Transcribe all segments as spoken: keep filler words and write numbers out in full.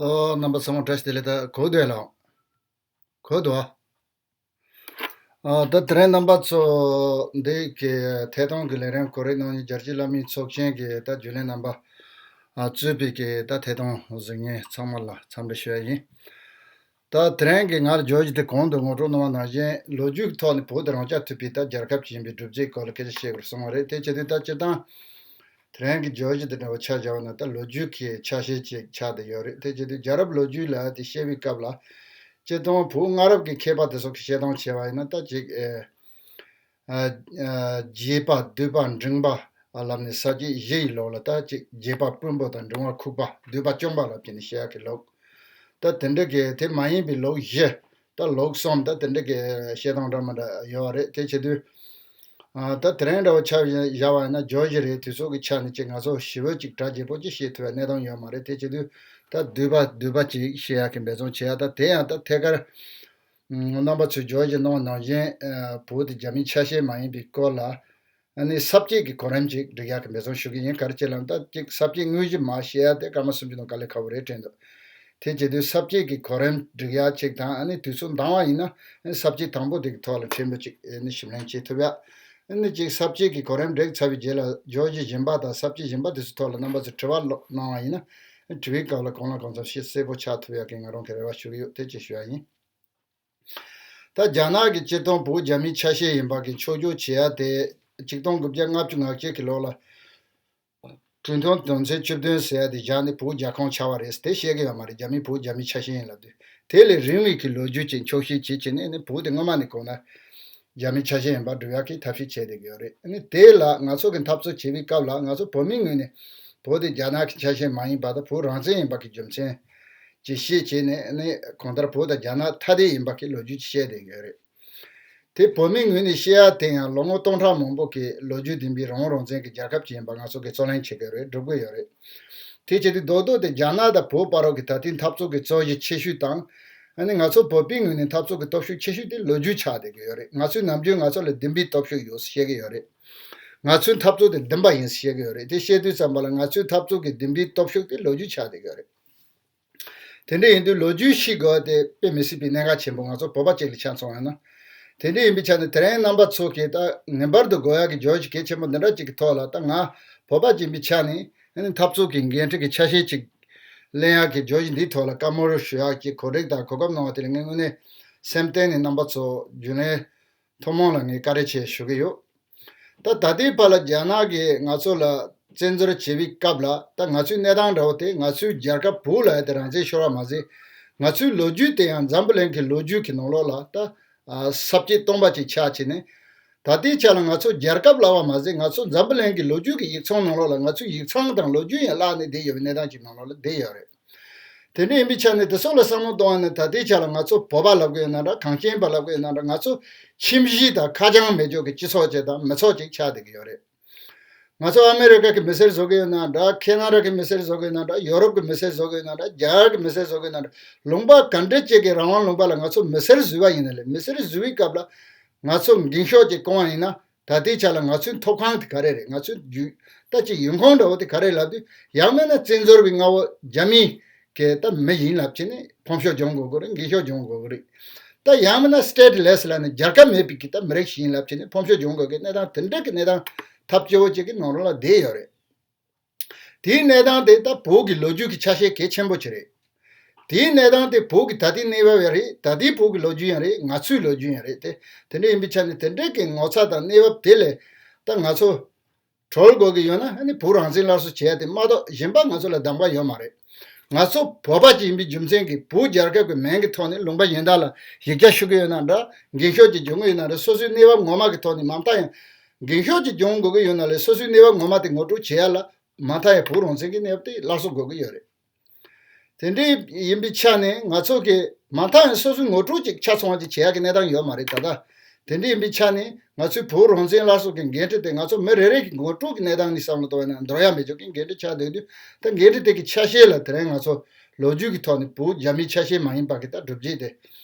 ཨོ། རྣམ་པ་ཚང་མ་བཀྲ་ཤིས་བདེ་ལེགས། ད་གོ་བསྡད་ལགས། གོ་འདུག་ཨ། ཨ། ད་དེ་རིང་རྣམ་པ་ཚོ་འདི་གི་ཐད་གཏོང་གི་ལས་རིམ་གོ་རིམ་ནང་ནས་རྒྱལ་སྤྱིའི་བླ་མའི་ཚོགས་ཆེན་གྱི་ད་རྒྱུན་ལས་རྣམ་པ་ཨ་གཙོས་པའི་གི་ད་ཐད་གཏོང་གཟིགས་མཁན་ཚང་མ་ལ་འཚམས་འདྲི་ཞུ་ཡ་ཡིན། ད་དེ་རིང་གི་ང་ལ་བརྗོད་གཞི་དེ་གོང་དུ་ངོ་སྤྲོད་གནང་བ་ནང་བཞིན་ལོ་རྒྱུས་ཀྱི་ཐོག་ནས་བོད་དེ་རང་རྐྱ་ཐུབ་པའི་ད་རྒྱལ་ཁབ་ཅིག་ཡིན་པའི་སྒྲུབ་བྱེད་སྐོར་ལ་སྐད་ཆ་བཤད་དགོས་གསུངས་པ་རེད། དེ་བྱེད་དུས་ད་སྤྱིར་བཏང་དེ་རིང་གི་བརྗོད་གཞི་དེ་འདྲ་བོ་ཆ་བཞག་པ་ན་ད་ལོ་རྒྱུས་ཀྱི་ཆ་ཤས་ཅིག་ཆགས་བསྡད་ཡོད་རེད། དེ་བྱེད་དུས་རྒྱལ་རབས་ལོ་རྒྱུས་ལབ་ཡ་དེ་བཤད་པའི་སྐབས་ལ་སྤྱིར་བཏང་བོད་སྔ་རབས་ཀྱི་མཁས་པ་དེ་ཚོ་གི་བཤད་སྟངས་བྱས་པ་ཡིན་ན་ད་ཅིག་ཨེ། ཨ། ཨ། རྒྱས་པ་བསྡུས་པ་འབྲིང་བ་ལབ་ནས་ས་བཅད་བཞི་ཡི་ལོགས་ལ་ད་ཅིག་རྒྱས་པ་སྤུས་མོ་དང་འབྲིང་བ་ཁུག་པ་བསྡུས་པ་སྐྱོང་བ་ལབ་ཀྱི་ནས་བཤད་ཡག་གི་ལུགས། ད་དེ་འདྲ་གི་དེ་མ་ཡིན་པའི་ལུགས་བཞི། ད་ལུགས་གསུམ། ད་དེ་འདྲ་གི་བཤད་སྟངས་འདྲ་མི་འདྲ་ཡོད་པ་རེད། དེ་བྱེད་དུས་ཨ། ད་དེ་རིང་འདྲ་བོ་ཆ་བཞག་པ་ཡིན་ན་བརྗོད་གཞི་རེད། དུས་ཚོད་ཀྱི་ཆ་ནས་ཅིག་ང་ཚོ་ཞིབ་པོ་ཅིག་གྲ་རྒྱས་པོ་ཅིག་བཤད་ཐུབ་པའི་གནས་སྟངས་ཡོད་མ་རེད། དེ་བྱེད་དུས་ད་བསྡུས་པ་བསྡུས་པ་ཅིག་བཤད་ཡག་གི་འབད་བརྩོན་བྱེད་ཡ། ད་དེ་ཡང་ད་ཐད་ཀར་རྣམ་པ་ཚོས་བརྗོད་གཞི་གནང་བ་ནང་བཞིན་ཨ། བོད་དེ་རྒྱ་མིའི་ཆ་ཤས་མ་ཡིན་པའི་སྐོར་ལ་ཨ་ནི་ས་བཅད་ཀྱི་གོ་རིམ་ཅིག་སྒྲིག་ཡག་གི་འབད་བརྩོན་ཞུ་གི་ཡིན། ག་རེ་བྱས་ལབ་ན་ད་ཅིག་ས་བཅད་དངོས་གཞི་མར་བཤད་ཡ་དེ་སྐར་མ་སུམ་ཅུ་ནང་དཀའ་ལས་ཁག་པོ་རེད་དྲན་འདུག་དེ་བྱེད་དུས་ས་བཅད་ཀྱི་གོ་རིམ་སྒྲིག་ཡག་ཅིག་དང་ཨ་ནི་དུས་ཚོད་འདང་བ་ཡིན་ན་ཨ་ནི་ས་བཅད་དང་པོ་དེ་གི་ཐོག་ལ་ཕྲན་བུ་ཅིག་ཨ་ནི་ཞིབ་ལྷན་བྱེད་ཐུབ་ཡ། ཨ་ནི་ཅིག་ས་བཅད་ཀྱི་གོ་རིམ་སྒྲིག་ཚར་བའི་རྗེས་ལ་བརྗོད་གཞི་གཞན་པ་དང་ས་བཅད་གཞན་པ་དེ་ཚོའི་ཐོག་ལ་རྣམ་པ་ཚོས་དྲི་བ་ལོ་གནང་བ་ཡིན་ན་ཨ་ནི་དྲི་བའི་སྐབས་ལ་གང་ལ་གང་འཚམ་ཤེས་གསལ་པོ་ཆགས་ཐུབ་ཡག་གི་ང་རང་གི་རེ་བ་ཞུ་གི་ཡོད། དེ་ཅིག་ཞུ་ཡ་ཡིན། ད་རྒྱ་ནག་གི་སྤྱིར་བཏང་བོད་རྒྱ་མིའི་ཆ་ཤས་ཡིན་པ་གི་འཆོལ་རྒྱུག་བྱེད་ཡ་དེ་ཆིག་སྟོང་དགུ་བརྒྱ་ལྔ་བཅུ་ང་བརྒྱད་ཀྱི་ལོ་ལ་གྲོས་མཐུན་དོན་ཚན་བཅུ་བདུན་ཟེར་ཡ་དེ་བཞག་ནས་བོད་རྒྱལ་ཁོངས་ཆགས་པ་རེད་དེ་བཤད་གི་ཡོད་མ་རེད། རྒྱ་མི་བོད་རྒྱ་མིའི་ཆ་ཤས་ཡིན་ལབ་དུས་དེ་ལས་རིང་བའི་གི་ལོ་རྒྱུས་ཅིག་འཆོལ་གཞི་བྱེད་བྱེད་ནས་ནི་བོད་དེ་སྔོན་མ་ནས་གོང་ན་རྒྱ་མིའི་ཆ་ཤས་ཡིན་པ་སྒྲུབ་ཡག་གི་ཐབས་ཤེས་བྱས་བསྡད་ཀྱི་ཡོད་རེད། ཨ་ནི་དེ་ལ་ང་ཚོ་གི་འཐབ་རྩོད་བྱེད་པའི་སྐབས་ལ་ང་ཚོ་བོད་མིའི་ངོས་ནས་བོད་དེ་རྒྱ་ནག་གི་ཆ་ཤས་མ་ཡིན་པ་དང་བོད་རང་བཙན་ཡིན་པ་གི་རྒྱུ་མཚན་ཅིག་བཤད་བྱས་ནས་ཨ་ནི་གང་ལྟར་བོད་དང་རྒྱ་ནག་ཐ་དད་ཡིན་པ་གི་ལོ་རྒྱུས་ཅིག་བཤད་བསྡད་ཀྱི་ཡོད་རེད། དེ་བོད་མིའི་ངོས་ནས་བཤད་ཡ་དེ་ཡང་ལོ་ངོ་སྟོང་ཕྲག་མང་པོ་གི་ལོ་རྒྱུས་ལྡན་པའི་རང་དབང་རང་བཙན་གྱི་རྒྱལ་ཁབ་ཅིག་ཡིན་པ་ང་ཚོ་གི་རྩོད་ལེན་བྱེད་ཀྱི་རེད། སྒྲུབ་ཀྱི་ཡོད་རེད། དེ་བྱེད་དུས་རྡོག་རྡོག་དེ་རྒྱ་ནག་དང་བོད་བར་གྱི་ད་ལྟའི་འཐབ་རྩོད་ཀྱི་རྩོད་གཞི་ཆེ་ཤོས་དང་། ཨ་ནི་ང་ཚོ་བོད་པའི་ངོས་ནས་འཐབ་རྩོད་ཀྱི་སྟོབས་ཤུགས་ཆེ་ཤོས་དེ་ལོ་རྒྱུས་ཆགས་བསྡད་ཀྱི་ཡོད་རེད། ང་ཚོས་ནམ་རྒྱུན་ང་ཚོ་ལ་བདུན་པའི་སྟོབས་ཤུགས་ཡོད་ཟེར་བཤད་ཀྱི་ཡོད་རེད། ང་ཚོའི་འཐབ་རྩོད་དེ་བདུན་པ་ཡིན་ཟེར་བཤད་ཀྱི་ཡོད་རེད། དེ་བཤད་དུས་ཙམ་པ་ལ་ང་ཚོའི་འཐབ་རྩོད་ཀྱི་བདུན་པའི་སྟོབས་ཤུགས་དེ་ལོ་རྒྱུས་ཆགས་བསྡད་ཀྱི་ཡོད་རེད། དེ་འདྲ་ཡིན་དུས་ལོ་རྒྱུས་ཤེས་དགོས་དེ་དཔེ་མི་སྲིད་པའི་གནད་འགག་ཆེན་པོ་ང་ཚོ་བོད་པ་གཅིག་ལ་ཆགས་སོང་ཡོད་ན། དེ་འདྲ་ཡིན་པའི་ཆ་ནས་དེ་རིང་རྣམ་པ་ཚོ་གིས་ད་ངེས་པར་དུ་དགོས་ཡག་གི་བརྗོད་གཞི་གལ་ཆེན་པོ་འདི་འདྲ་གཅིག་གི་ཐོག་ལ་ད་ང་བོད་པ་གཅིག་ཡིན་པའི་ཆ་ནས་ཨ་ནི་འཐབ་རྩོད་ཀྱི་འགན་འཁྲི་གི་ཆ་ཤས་ཅིག་ལེན་ཡག་གི་བརྗོད་གཞི་འདིའི་ཐོག་ལ་བཀའ་མོལ་ཞུ་ཡག་གི་གོ་སྒྲིག་དང་གོ་སྐབས་གནང་བ་དེ་ལ་ངས་དངོས་གནས་སེམས་གཏིང་ནས་རྣམ་པ་ཚོ་རྒྱུན་ལས་ཐུན་མོང་ལ་ངས་བཀའ་དྲིན་ཆེ་ཞུ་གི་ཡོད། ད་ད་ལྟའི་བར་ལ་རྒྱ་ནག་གིས་ང་ཚོ་ལ་བཙན་འཛུལ་བྱེད་པའི་སྐབས་ལ་ད་ང་ཚོའི་གནས་སྟངས་འདྲ་བོ་དེ་ང་ཚོའི་རྒྱལ་ཁབ་བོད་ལ་ཡ་དེ་རང་བཙན་ཤོར་བ་མ་ཟད། ང་ཚོའི་ལོ་རྒྱུས་དེ་ཡང་འཛམ་བུ་གླིང་གི་ལོ་རྒྱུས་ཀྱི་ནང་ལོགས་ལ་ད་ས་བཅད་སྟོང་པ་ཅིག་ཆགས་བྱས་ནས། ད་ལྟའི་ཆ་ལ་ང་ཚོ་རྒྱལ་ཁབ་ལབ་པ་མ་ཟད་ང་ཚོ་འཛམ་བུ་གླིང་གི་ལོ་རྒྱུས་ཀྱི་ཡིག་ཚང་ནང་ལོགས་ལ་ང་ཚོའི་ཡིག་ཚང་དང་ལོ་རྒྱུས་ཡང་བརླག་ནས་བསྡད་ཡོད་པའི་གནས་སྟངས་ཅིག་ནང་ལོགས་ལ་བསྡད་ཡོད་རེད། དེ་འདྲ་ཡིན་པའི་ཆ་ནས་དེ་ཚོ་ལ་བསམ་བློ་གཏོང་བ་ནི་ད་ལྟའི་ཆ་ལ་ང་ཚོ་བོད་པ་ལབ་དགོས་ཡོད་ན་འདྲ། གངས་ཅན་པ་ལབ་དགོས་ཡོད་ན་འདྲ། ང་ཚོ་ཁྱིམ་གཞིས་དང་ཁ་བྱང་མེད་ཅོག་གི་སྤྱི་ཚོགས་ཅིག་དང་མི་ཚོགས་ཅིག་ཆགས་བསྡད་ཀྱི་ཡོད་རེད། ང་ཚོ་ཨ་མེ་རི་ཀ་གི་མི་སེར་བཟོ་གི་ཡོད་ན་འདྲ། ཁེ་ན་ཌ་གི་མི་སེར་བཟོ་གི་ཡོད་ན་འདྲ། ཡོ་རོབ་གི་མི་སེར་བཟོ་གི་ཡོད་ན་འདྲ། རྒྱ་གར་གི་མི་སེར་བཟོ་གི་ཡོད་ན་འདྲ། ལུང་པ་ག་འདྲ་ཅིག་གི་རང་དབང་ལུང་པ་ལ་ང་ཚོ་མི་སེར་བཟོས་པ་ཡིན་ན་ལས་མི་སེར་བཟོས་པའི་སྐབས་ལ་ང་ཚོ་འགེངས་ཤོག་ཅིག་བསྐོང་བ་ཡིན་ན། ད་ལྟའི་ཆ་ལ་ང་ཚོའི་ཐོབ་ཁང་དེ་ག་རེ་རེད། ང་ཚོའི་རྒྱུ་ད་ཅིག་ཡོང་ཁུངས་འདྲ་བོ་དེ་ག་རེ་ལབ་དུས་ཡང་མིན་ན་བཙན་འཛུལ་བའི་མངའ་འོག་རྒྱ་མི་གི་ད་མི་ཡིན་ལབ་བྱས་ནས་ཕོམ་ཤོག་སྦྱོང་དགོས་ཀྱི་རེད། འགེངས་ཤོག་སྦྱོང་དགོས་ཀྱི་རེད། ད་ཡང་མིན་ན་སི་ཊེ་ཊི་ལེ་སི་ལབ་ནས་རྒྱལ་ཁབ་མེད་པའི་གི་ད་མི་རིགས་ཤིག་ཡིན་ལབ་བྱས་ནས་ཕོམ་ཤོག་སྦྱོང་དགོས་ཀྱི་གནས་སྟངས་དེ་འདྲ་གི་གནས་སྟངས་ཐབས་སྐྱོ་བོ་ཅིག་གི་ནང་ལོགས་ལ་བསྡད་ཡོད་རེད། དེའི་གནས་སྟངས་དེ་ད་བོད་ཀྱི་ལོ་རྒྱུས་ཀྱི་ཆ་ཤས་གལ་ཆེན་པོ་ཅིག་རེད། དེའི་གནས་སྟངས་དེ་བོད་ཀྱི་ད་ལྟའི་གནས་བབ་ཡང་རེད། ད་ལྟའི་བོད་ཀྱི་ལོ་རྒྱུས་ཡང་རེད། ང་ཚོའི་ལོ་རྒྱུས་ཡང་རེད་དེ། དེ་འདྲ་ཡིན་པའི་ཆ་ནས་དེ་འདྲའི་གི་ངོ་ཚ་དང་གནས་བབ་དེ་ལས་ད་ང་ཚོ་གྲོལ་དགོས་ཀྱི་ཡོད་ན་ཨ་ནི་བོད་རང་བཙན་སླར་གསོ་བྱེད་ཡ་དེ་མ་གཏོགས་གཞན་པ་ང་ཚོ་ལ་གདམ་ག་ཡོད་མ་རེད། ང་ཚོ་བོད་པ་ཅིག་ཡིན་པའི་རྒྱུ་མཚན་གྱིས་བོད་རྒྱལ་ཁབ་ཀྱི་མིང་གི་ཐོག་ནས་ལུང་པ་གཞན་དག་ལ་ཡིག་ཆ་ཞུ་གི་ཡོད་ན་འདྲ། འགེངས་ཤོག་ཅིག་སྦྱོང་གི་ཡོད་ན་འདྲ། སོ་སོའི་གནས་བབ་ངོ་མ་གི་ཐོག་ནས་མ་མཐའ་ཡང་འགེངས་ཤོག་ཅིག་སྦྱོང་དགོས་ཀྱི་ཡོད་ན་ལས་སོ་སོའི་གནས་བབ་ངོ་མ་དེ་ངོ་སྤྲོད་བྱེད་ཡ་ལ་མ་མཐའ་ཡང་བོད་རང་བཙན་གྱི་གནས་བབ་དེ་སླར་གསོ་དགོས་ཀྱི་ཡོད་རེད། དེ་འདྲ་ཡིན་པའི་ཆ་ནས་ང་ཚོ་གི་མ་མཐའ་ཡང་སོ་སོའི་ངོ་སྤྲོད་ཅིག་ཆ་ཚང་བ་ཅིག་བྱེད་ཡག་གི་གནས་སྟངས་ཡོད་མ་རེད་ད་ལྟ། དེ་འདྲ་ཡིན་པའི་ཆ་ནས་ང་ཚོའི་བོད་རང་བཙན་སླར་གསོ་གི་འགན་འཁྲི་དེ་ང་ཚོ་མི་རེ་རེ་གི་ངོ་སྤྲོད་ཀྱི་གནས་སྟངས་ནས་བསམ་བློ་གཏོང་བ་ཡིན་ན་འདོར་ཡ་མེད་ཅོག་གི་འགན་འཁྲི་ཆགས་བསྡད་དུས་ད་འགན་འཁྲི་དེ་གི་ཆ་ཤས་ལ་དེ་རིང་ང་ཚོ་ལོ་རྒྱུས་ཀྱི་ཐོག་ནས་བོད་རྒྱ་མིའི་ཆ་ཤས་མ་ཡིན་པ་གི་ད་སྒྲུབ་བྱེད་དེ་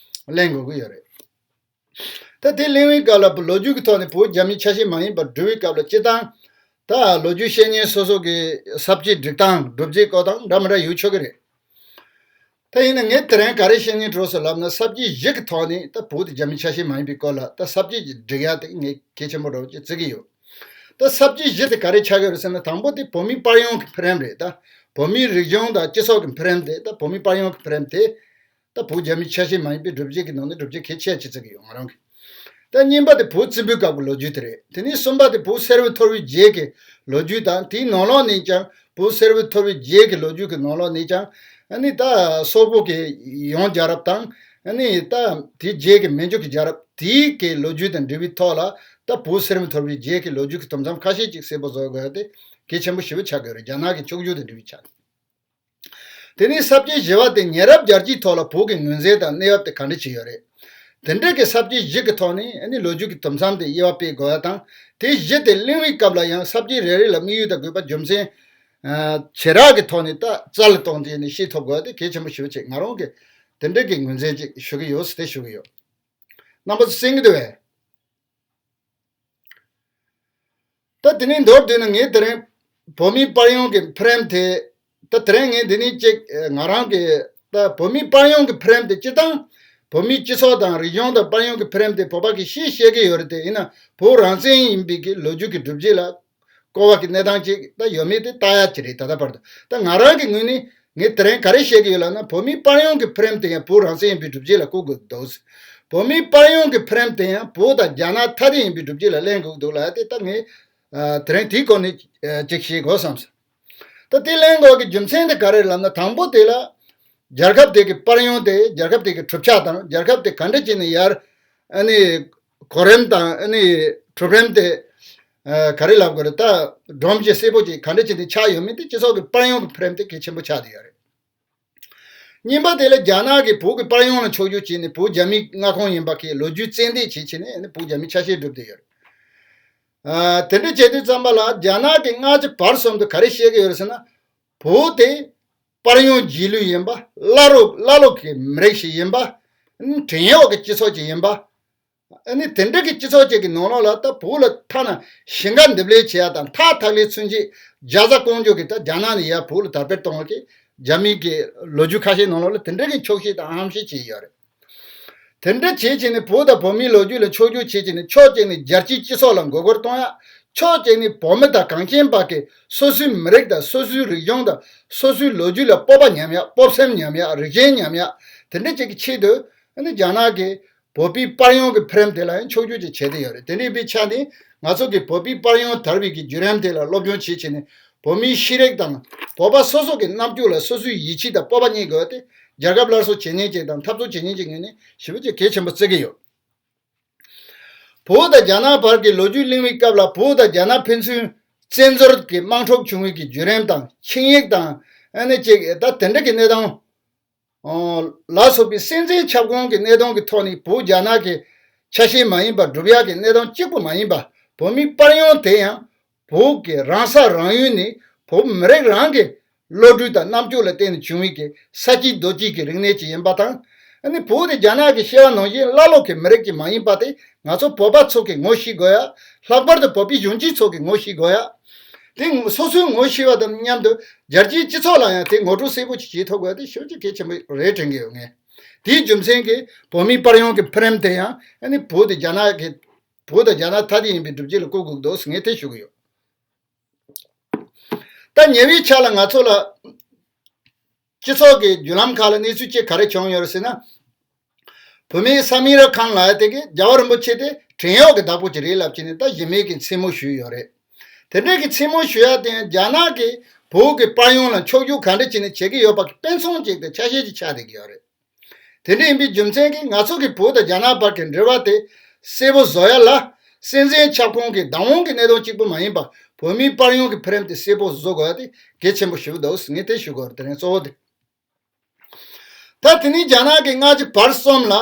ལེན་དགོས་ཀྱི་ཡོད་རེད། ད་དེ་གླེང་བའི་སྐབས་ལ་ལོ་རྒྱུས་ཀྱི་ཐོག་ནས་བོད་རྒྱ་མིའི་ཆ་ཤས་མ་ཡིན་པར་བསྒྲུབ་པའི་སྐབས་ལ་སྤྱིར་བཏང་ད་ལོ་རྒྱུས་ཤེས་མཁན་སོ་སོ་གི་ས་བཅད་སྒྲིག་སྟངས་སྒྲུབ་བྱེད་བཀོད་སྟངས་འདྲ་མི་འདྲ་ཡོད་ཆོག་གི་རེད། ད་ཡིན་ན་ངས་དེ་རིང་ག་རེ་བཤད་སྙིང་བྲོ་སོང་ལབ་ན། ས་བཅད་བཞི་གི་ཐོག་ནས་ད་བོད་དེ་རྒྱ་མི་ཆ་ཤས་མ་ཡིན་པའི་སྐོར་ལ་ད་ས་བཅད་ཅིག་སྒྲིག་ཡ་དེ་ངས་གལ་ཆེན་པོ་འདྲ་བོ་ཅིག་བརྩི་གི་ཡོད། ད་ས་བཅད་བཞི་དེ་ག་རེ་ཆགས་ཀྱི་ཡོད་རེད་ཟེར་ན། དང་པོ་དེ་བོད་མིའི་དཔལ་ཡོན་གྱི་འཕེལ་རིམ་རེད། ད་བོད་མིའི་རིག་གཞུང་དང་སྤྱི་ཚོགས་ཀྱི་འཕེལ་རིམ་དེ། ད་བོད་མིའི་དཔལ་ཡོན་གྱི་འཕེལ་རིམ་དེ། ད་བོད་རྒྱ་མི་ཆ་ཤས་མ་ཡིན་པའི་སྒྲུབ་བྱེད་ཀྱི་ནང་ནས་སྒྲུབ་བྱེད་གལ་ཆེ་ཆེ་བརྩི་གི་ཡོད་ང་རང་གིས། ད་གཉིས་པ་དེ་བོད་བཙན་པོའི་སྐབས་ཀྱི་ལོ་རྒྱུས་དེ་རེད། དེ་ནས་གསུམ་པ་དེ་བོད་སེར་པོའི་ཐོར་བུའི་རྗེས་ཀྱི་ལོ་རྒྱུས་དང་། དེའི་ནང་ལོགས་ནས་ཀྱང་བོད་སེར་པོའི་ཐོར་བུའི་རྗེས་ཀྱི་ལོ་རྒྱུས་ཀྱི་ནང་ལོགས་ནས་ཀྱང་ཨ་ནི་ད་སོག་པོ་གི་ཡོངས་རྒྱལ་རབས་དང་། ཨ་ནི་ད་དེའི་རྗེས་ཀྱི་མན་ཇུ་གི་རྒྱལ་རབས་དེའི་གི་ལོ་རྒྱུས་དང་འབྲེལ་བའི་ཐོག་ལ། ད་བོད་སེར་པོའི་ཐོར་བུའི་རྗེས་ཀྱི་ལོ་རྒྱུས་ཀྱི་དུམ་མཚམས་ཁ་ཤས་ཅིག་གསལ་པོ་བཟོ་དགོས་དེ་གལ་ཆེན་པོ་ཞེ་པོ་ཆགས་དགོས་རེད། རྒྱ་ནག་གི་ཕྱོགས་བསྒྱུར་དང་འབྲེལ་བའི་ཆ་ནས། དེ་ནས་ས་བཅད་བཞི་པ་དེ་ཉེ་རབས་རྒྱལ་སྤྱིའི་ཐོག་ལ་བོད་ཀྱི་ངོས་འཛིན་དང་གནས་བབ་དེ་ག་འདྲ་ཅིག་ཡོད་རེད། དེ་འདྲ་གི་ས་བཅད་བཞི་གི་ཐོག་ནས་ཨ་ནི་ལོ་རྒྱུས་ཀྱི་དུམ་མཚམས་དེ་དབྱེ་བ་སྤེལ་དགོས་པ་དང་། དེ་བཞི་དེ་གླེང་བའི་སྐབས་ལ་ཡང་ས་བཅད་རེ་རེ་ལ་དམིགས་ཡུལ་དང་དགོས་པ། རྒྱུ་མཚན་ཨ་བྱེ་བྲག་གི་ཐོག་ནས་ད་རྩལ་གཏོང་བྱས་ནས་ཤེས་ཐུབ་དགོས་པ་དེ་གལ་ཆེན་པོ་ཞེ་པོ་ཅིག་ང་རང་གིས་དེ་འདྲ་གི་ངོས་འཛིན་ཅིག་ཞུ་གི་ཡོད་ཟེར་དེ་ཞུ་གི་ཡོད། རྣམ་པ་ཚོ་གསན་གྱི་འདུག་བས། ད་དེ་ནས་མདོར་བསྡུས་ན་ངས་དེ་རིང་བོད་མིའི་དཔལ་ཡོན་གྱི་འཕེལ་རིམ་དེ། ད་དེ་རིང་ངས་འདི་ནས་ཅིག་ང་རང་གི་ད་བོད་མིའི་དཔལ་ཡོན་གྱི་འཕེལ་རིམ་དེ་སྤྱིར་བཏང་བོད་མིའི་སྤྱི་ཚོགས་དང་རིག་གཞུང་དང་དཔལ་ཡོན་གྱི་འཕེལ་རིམ་དེ་བོད་པ་གིས་ཤེས་ཤེས་ཀྱི་ཡོད་རེད། དེ་ཡིན་ན་བོད་རང་བཙན་ཡིན་པའི་གི་ལོ་རྒྱུས་ཀྱི་སྒྲུབ་བྱེད་ལ་བཀོད་པ་གི་གནས་སྟངས་ཅིག་ད་ཡོད་མེད་དེ་ལྟ་ཡ་ཅིག་རེད། ད་ལྟ་བར་དུ་ད་ང་རང་གི་ངོས་ནས་ངས་དེ་རིང་ག་རེ་བཤད་ཀྱི་ཡོད་ལབ་ན། བོད་མིའི་དཔལ་ཡོན་གྱི་འཕེལ་རིམ་དེ་ཡང་བོད་རང་བཙན་ཡིན་པའི་སྒྲུབ་བྱེད་ལ་བཀོད་དགོས་འདུག་བོད་མིའི་དཔལ་ཡོན་གྱི་འཕེལ་རིམ་དེ་ཡང་བོད་དང་རྒྱ་ནག་ཐ་དད་ཡིན་པའི་སྒྲུབ་བྱེད་ལ་ལེན་དགོས་འདུག་ལབ་ཡ་དེ་ད་ངས་ཨ་དེ་རིང་དེའི་སྐོར་ནས་ཨ་ཅིག་བཤད་དགོས་བསམ་སོང་། ད་དེ་ལེན་དགོས་ཀྱི་རྒྱུ་མཚན་དེ་ག་རེ་ལབ་ན། དང་པོ་དེ་ལ་རྒྱལ་ཁབ་དེ་གི་དཔལ་ཡོན་དེ། རྒྱལ་ཁབ་དེ་གི་གྲུབ་ཆ་དང་། རྒྱལ་ཁབ་དེ་ག་འདྲ་བྱས་ནས་ཡར་ཨ་ནི་གོ་རིམ་དང་ཨ་ནི་གྲུབ་རིམ་དེ་ཨ་ག་རེ་ལབ་དགོས་རེད། ད་སྒྲོམ་གཞི་གསལ་པོ་ཅིག་ག་འདྲ་བྱས་ནས་ཆགས་ཡོད་མེད་དེ་སྤྱི་ཚོགས་ཀྱི་དཔལ་ཡོན་གྱི་འཕེལ་རིམ་དེ་གལ་ཆེན་པོ་ཆགས་བསྡད་ཡོད་རེད། གཉིས་པ་དེ་ལ་རྒྱ་ནག་གིས་བོད་ཀྱི་དཔལ་ཡོན་ལ་ཕྱོགས་བསྒྱུར་བྱས་ནས་བོད་རྒྱ་མིའི་མངའ་ཁོངས་ཡིན་པ་གི་ལོ་རྒྱུས་བཙན་འདེད་བྱས་བྱས་ནས་ཨ་ནི་བོད་རྒྱ་མིའི་ཆ་ཤས་བསྒྲུབས་བསྡད་ཡོད་རེད། ཨ་དེ་འདྲ་བྱེད་དུས་ཙམ་པ་ལ་རྒྱ་ནག་གིས་སྔ་ཕྱི་བར་གསུམ་དུ་ག་རེ་བཤད་ཀྱི་ཡོད་རེད་ཟེར་ན། བོད་དེ་དཔལ་ཡོན་རྗེས་ལུས་ཡིན་པ། བླ་རབས་བླ་ལོག་གི་མི་རིགས་ཤིག་ཡིན་པ། བྲན་གཡོག་གི་སྤྱི་ཚོགས་ཅིག་ཡིན་པ། ཨ་ནི་དེ་འདྲ་གི་སྤྱི་ཚོགས་ཅིག་གི་ནང་ལོགས་ལ་ད་བོད་ལ་ཐ་ན་ཞིང་ཁ་འདེབས་ལས་བྱེད་ཡ་དང་། ཐགས་འཐག་ལས་ཚུན་ཆད་རྒྱ་བཟའ་ཀོང་ཇོ་གིས་ད་རྒྱ་ནག་ནས་ཡར་བོད་ལ་དར་སྤེལ་གཏོང་བ་གི་རྒྱ་མིའི་གི་ལོ་རྒྱུས་ཁ་ཤས་ནང་ལོགས་ལ་དེ་འདྲ་གི་འཁྱོག་བཤད་དང་ཧམ་བཤད་བྱས་ཡོད་རེད། དེ་འདྲ་བྱས་བྱས་ནས་བོད་དང་བོད་མིའི་ལོ་རྒྱུས་ལ་ཕྱོགས་བསྒྱུར་བྱས་བྱས་ནས། ཕྱོགས་གཅིག་ནས་རྒྱལ་སྤྱིའི་སྤྱི་ཚོགས་ལ་མགོ་སྐོར་གཏོང་ཡ། ཕྱོགས་གཅིག་ནས་བོད་མི་དང་གངས་ཅན་པ་གི་སོ་སོའི་མི་རིགས་དང་། སོ་སོའི་རིག་གཞུང་དང་། སོ་སོའི་ལོ་རྒྱུས་ལ་སྤོབས་པ་ཉམས་ཡ། སྤོབས་སེམས་ཉམས་ཡ། རིགས་ཞེན་ཉམས་ཡ། དེ་འདྲ་ཅིག་གི་ཆེད་དུ་ཨ་ནི་རྒྱ་ནག་གིས་བོད་པའི་དཔལ་ཡོན་གྱི་འཕེལ་རིམ་དེ་ལ་ཡང་ཕྱོགས་བསྒྱུར་ཅིག་བྱས་བསྡད་ཡོད་རེད། དེ་འདྲ་ཡིན་པའི་ཆ་ནས་ང་ཚོ་གིས་བོད་པའི་དཔལ་ཡོན་དར་བའི་གི་བརྒྱུད་རིམ་དེ་ལ་སློབ་སྦྱོང་བྱེད་བྱས་ནས། བོད་མིའི་ཤེས་རིག་དང་བོད་པ་སོ་སོ་གི་རྣམ་འགྱུར་ལ་སོ་སོའི་ཡིད་ཆེས་དང་སྤོབས་པ་རྙེད་དགོས་ཏེ། རྒྱལ་ཁབ་སླར་གསོ་བྱེད་མཁན་ཅིག་དང་འཐབ་རྩོད་བྱེད་མཁན་ཅིག་ངོས་ནས་ཞེ་པོ་ཅིག་གལ་ཆེན་པོ་བརྩི་གི་ཡོད། བོད་དང་རྒྱ་ནག་བར་གྱི་ལོ་རྒྱུས་གླེང་བའི་སྐབས་ལ། བོད་དང་རྒྱ་ནག་ཕན་ཚུན་བཙན་འཛུལ་གྱི་དམག་འཁྲུག་བྱུང་བའི་གི་བརྒྱུད་རིམ་དང་། ཆིངས་ཡིག་དང་། ཨ་ནི་ཅིག་ད་དེ་འདྲ་གི་གནས་སྟངས་ལ་སོགས་པའི་སྲིད་འཛིན་ཁྱབ་ཁོངས་ཀྱི་གནད་དོན་གྱི་ཐོག་ནས་བོད་རྒྱ་ནག་གི་ཆ་ཤས་མ་ཡིན་པ། སྒྲུབ་ཡག་གི་གནད་དོན་གཅིག་པུ་མ་ཡིན་པ། བོད་མིའི་དཔལ་ཡོན་དེ་ཡང་བོད་ཀྱི་རང་ས་རང་ཡུལ་ནས་བོད་མི་རིགས་རང་གི་བློ་གྲོས་དང་རྣམ་དཔྱོད་ལ་བརྟེན་ནས་བྱུང་བའི་གི་ས་སྐྱིད་རྡོ་སྐྱིད་ཀྱི་རིག་གནས་ཅིག་ཡིན་པ་དང་། ཨ་ནི་བོད་དེ་རྒྱ་ནག་གི་བཤད་པ་ནང་བཞིན་བླ་ལོག་གི་མི་རིགས་ཅིག་མ་ཡིན་པ་དེ་ང་ཚོ་བོད་པ་ཚོ་གིས་ངོ་ཤེས་དགོས་ཡ། ལྷག་པར་དུ་བོད་པའི་གཞོན་སྐྱེས་ཚོ་གིས་ངོ་ཤེས་དགོས་ཡ། དེ་སོ་སོས་ངོ་ཤེས་པ་དང་མཉམ་དུ་རྒྱལ་སྤྱིའི་སྤྱི་ཚོགས་ལ་ཡང་དེ་ངོ་སྤྲོད་གསལ་པོ་ཅིག་བྱེད་ཐུབ་དགོས་ཡ་དེ་ཞེ་པོ་ཅིག་གལ་ཆེན་པོ་རེད་དྲན་གྱི་ཡོད་ངས། དེའི་རྒྱུ་མཚན་གྱིས་བོད་མིའི་དཔལ་ཡོན་གྱི་འཕེལ་རིམ་དེ་ཡང་ཨ་ནི་བོད་དེ་རྒྱ་ནག་གི་བོད་དང་རྒྱ་ནག་ཐ་དད་ཡིན་པའི་སྒྲུབ་བྱེད་ལ་བཀོད་དགོས་འདུག་ངས་དེ་ཞུ་གི་ཡོད། ད་ཉེ་བའི་ཆར་ལ་ང་ཚོ་ལ་སྤྱི་ཚོགས་ཀྱི་བརྒྱུད་ལམ་ཁག་ལ་གནས་ཚུལ་ཅིག་ག་རེ་བྱུང་ཡོད་རེད་ཟེར་ན། བུད་མེད་ས་མི་ར་ཁང་ལབ་ཡ་དེ་གིས་རྒྱལ་བ་རིན་པོ་ཆེ་དེ་བྲན་གཡོག་གི་བདག་པོ་ཅིག་རེད་ལབ་བྱས་ནས་ད་གཞི་མེད་ཀྱི་མཚན་སྨོད་ཞུས་ཡོད་རེད། དེ་འདྲའི་གི་མཚན་སྨོད་ཞུ་ཡ་དེ་ཡང་རྒྱ་ནག་གིས་བོད་ཀྱི་དཔལ་ཡོན་ལ་ཕྱོགས་བསྒྱུར་ག་འདྲ་བྱས་ནས་བྱེད་ཀྱི་ཡོད་པ་གི་དཔེ་མཚོན་ཅིག་དང་ཆ་ཤས་ཅིག་ཆགས་བསྡད་ཀྱི་ཡོད་རེད། དེ་འདྲ་ཡིན་པའི་རྒྱུ་མཚན་གྱིས་ང་ཚོ་གི་བོད་དང་རྒྱ་ནག་བར་གྱི་འབྲེལ་བ་དེ་གསལ་པོ་བཟོ་ཡ་ལ། སྲིད་འཛིན་ཁྱབ་ཁོངས་ཀྱི་བདག་དབང་གི་གནད་དོན་གཅིག་པུ་མ་ཡིན་པ། བོད་མིའི་དཔལ་ཡོན་གྱི་འཕེལ་རིམ་དེ་གསལ་པོ་བཟོ་དགོས་ཡ་དེ་གལ་ཆེན་པོ་ཞེ་པོ་འདུག་ངས་དེ་ཞུ་དགོས་རེད། དེ་རིང་གཙོ་བོ་དེ། ད་དེ་ནས་རྒྱ་ནག་གིས་སྔ་ཕྱི་བར་གསུམ་ལ་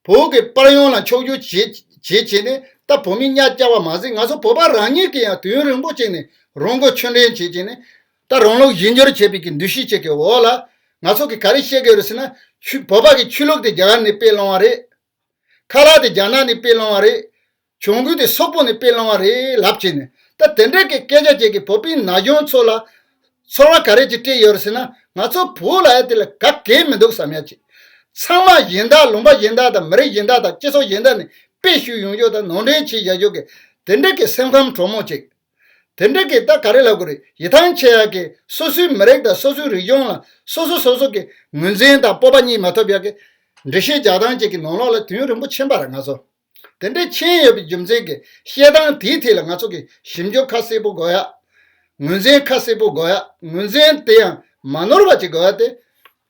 བོད་ཀྱི་དཔལ་ཡོན་ལ་ཕྱོགས་བསྒྱུར་བྱེད་བྱེད་བྱས་ནས་ད་བོད་མི་གཉའ་བཅག་པ་མ་ཟད། ང་ཚོ་བོད་པ་རང་ཉིད་ཀྱིས་ཡང་དུས་ཡུན་རིང་པོ་ཅིག་ནས་རང་མགོ་ཆོས་འབྲེལ་བྱེད་བྱས་ནས། ད་རང་ལུགས་གཞན་འགྱུར་བྱེད་པའི་གི་འདུ་ཤེས་ཅིག་གི་འོག་ལ་ང་ཚོ་གིས་ག་རེ་བཤད་ཀྱི་ཡོད་རེད་ཟེར་ན། ཆོས་བོད་པ་གི་ཆོས་ལུགས་དེ་རྒྱ་གར་ནས་སྤེལ་སློང་བ་རེད། ཁ་ལག་དེ་རྒྱ་ནག་ནས་སྤེལ་སློང་བ་རེད། གྱོང་གུན་དེ་སོག་པོ་ནས་སྤེལ་སློང་བ་རེད་ལབ་བྱས་ནས། ད་དེ་འདྲའི་གི་སྐད་ཆ་ཅིག་གིས་བོད་པའི་ན་གཞོན་ཚོ་ལ་ཚོར་བ་ག་རེ་ཅིག་སྤྲད་ཡོད་རེད་ཟེར་ན། ང་ཚོ་བོད་ལ་ཡ་དེ་ལ་ག་གེ་མི་འདུག་བསམ་ཡ་ཅིག། ཚང་མ་གཞན་དག་ལུང་པ་གཞན་དག་དང་མི་རིགས་གཞན་དག་དང་སྤྱི་ཚོགས་གཞན་དག་ནས་དཔེ་ཞུ་ཡོང་ཕྱོགས་དང་ནོར་འཁྲུལ་བྱེད་བཞག་ཕྱོགས་ཀྱི་དེ་འདྲ་གི་སེམས་ཁམས་དྲོན་མོ་ཅིག། དེ་འདྲ་གི་ད་ག་རེ་ལབ་དགོས་རེད། ཡིད་ཐང་ཆད་ཡ་གི་སོ་སོའི་མི་རིགས་དང་སོ་སོའི་རིག་གཞུང་ལ་སོ་སོ་སོ་སོ་གི་ངོས་འཛིན་དང་སྤོབས་པ་གཉིས་མ་ཐོབ་ཡ་གི་འགྲེལ་བཤད་རྒྱག་སྟངས་ཅིག་གི་ནང་ལོགས་ལ་དུས་ཡུན་རིང་པོ་ཕྱིན་པ་རེད་ང་ཚོ། དེ་འདྲའི་ཕྱིན་ཡོད་པའི་རྒྱུ་མཚན་གྱིས་བཤད་སྟངས་དེའི་ཐད་ལ་ང་ཚོ་གིས་ཞིབ་འཇུག་ཁ་གསལ་པོ་དགོས་ཡ། ངོས་འཛིན་ཁ་གསལ་པོ་དགོས་ཡ། ངོས་འཛིན་དེ་ཡང་མ་ནོར་བ་ཅིག་དགོས་ཡ་དེ།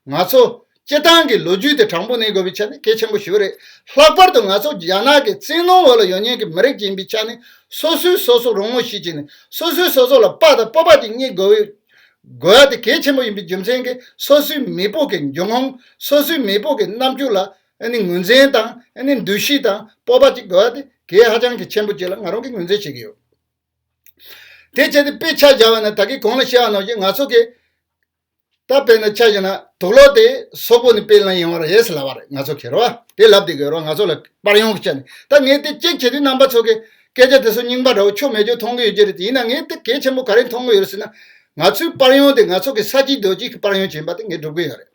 ང་ཚོ་སྤྱི་བཏང་གི་ལོ་རྒྱུས་དེ་དྲང་པོ་གནས་དགོས་པའི་ཆ་ནས་གལ་ཆེན་པོ་ཞིག་རེད། ལྷག་པར་དུ་ང་ཚོ་རྒྱ་ནག་གི་བཙན་གནོན་འོག་ལ་ཡོད་མཁན་གྱི་མི་རིགས་ཅིག་ཡིན་པའི་ཆ་ནས་སོ་སོས་སོ་སོ་རང་ངོ་ཤེས་བྱས་ནས་སོ་སོས་སོ་སོ་ལ་དཔའ་དང་སྤོབས་པ་ཅིག་རྙེད་དགོས་དགོས་ཡ་དེ་གལ་ཆེན་པོ་ཡིན་པའི་རྒྱུ་མཚན་གྱིས་སོ་སོའི་མེས་པོ་གི་འབྱུང་ཁུངས། སོ་སོའི་མེས་པོ་གི་རྣམ་འགྱུར་ལ་ཨ་ནི་ངོས་འཛིན་དང་ཨ་ནི་འདུ་ཤེས་དང་སྤོབས་པ་ཅིག་དགོས་ཡ་དེ་གལ་ཧ་ཅང་གི་ཆེན་པོ་ཅིག་ལ་ང་རང་གིས་ངོས་འཛིན་བྱེད་ཀྱི་ཡོད། དེ་བྱས་ཏེ་དཔེ་ཆ་བཞག་པ་ན་ད་གིན་གོང་ལ་བཤད་པ་ནང་བཞིན་ང་ཚོ་གི་ད་དཔེར་ན་ཆ་བཞག་ན་དུག་ལོག་དེ་སོག་པོ་ནས་དཔེ་བླངས་ཡོང་བ་རེད་ཟེར་ལབ་པ་རེད། ང་ཚོ་གི་རེད་བ། དེ་ལབ་བསྡད་ཀྱི་ཡོད་རེད་བ། ང་ཚོ་ལ་པར་ཡོང་གི་ཆ་ནས། ད་ངས་དེ་གཅིག་བྱེད་དུས་རྣམ་པ་ཚོ་གི་སྐད་ཆ་དེ་ཚོ་རྙིང་པ་འདྲ་བོ་ཆོ་མེད་ཆོ་མཐོང་གི་ཡོད་ཀྱི་རེད། དེ་ཡིན་ན་ངས་དེ་གལ་ཆེན་པོ་ག་རེ་མཐོང་གི་ཡོད་རེད་ཟེར་ན། ང་ཚོའི་པར་ཡོང་དེ་ང་ཚོ་གི་ས་བྱི་རྡོ་རྗེ་གི་པར་ཡོང་བྱས་པ་དེ་ངས་སྒྲུབ་ཀྱི་ཡོད་རེད།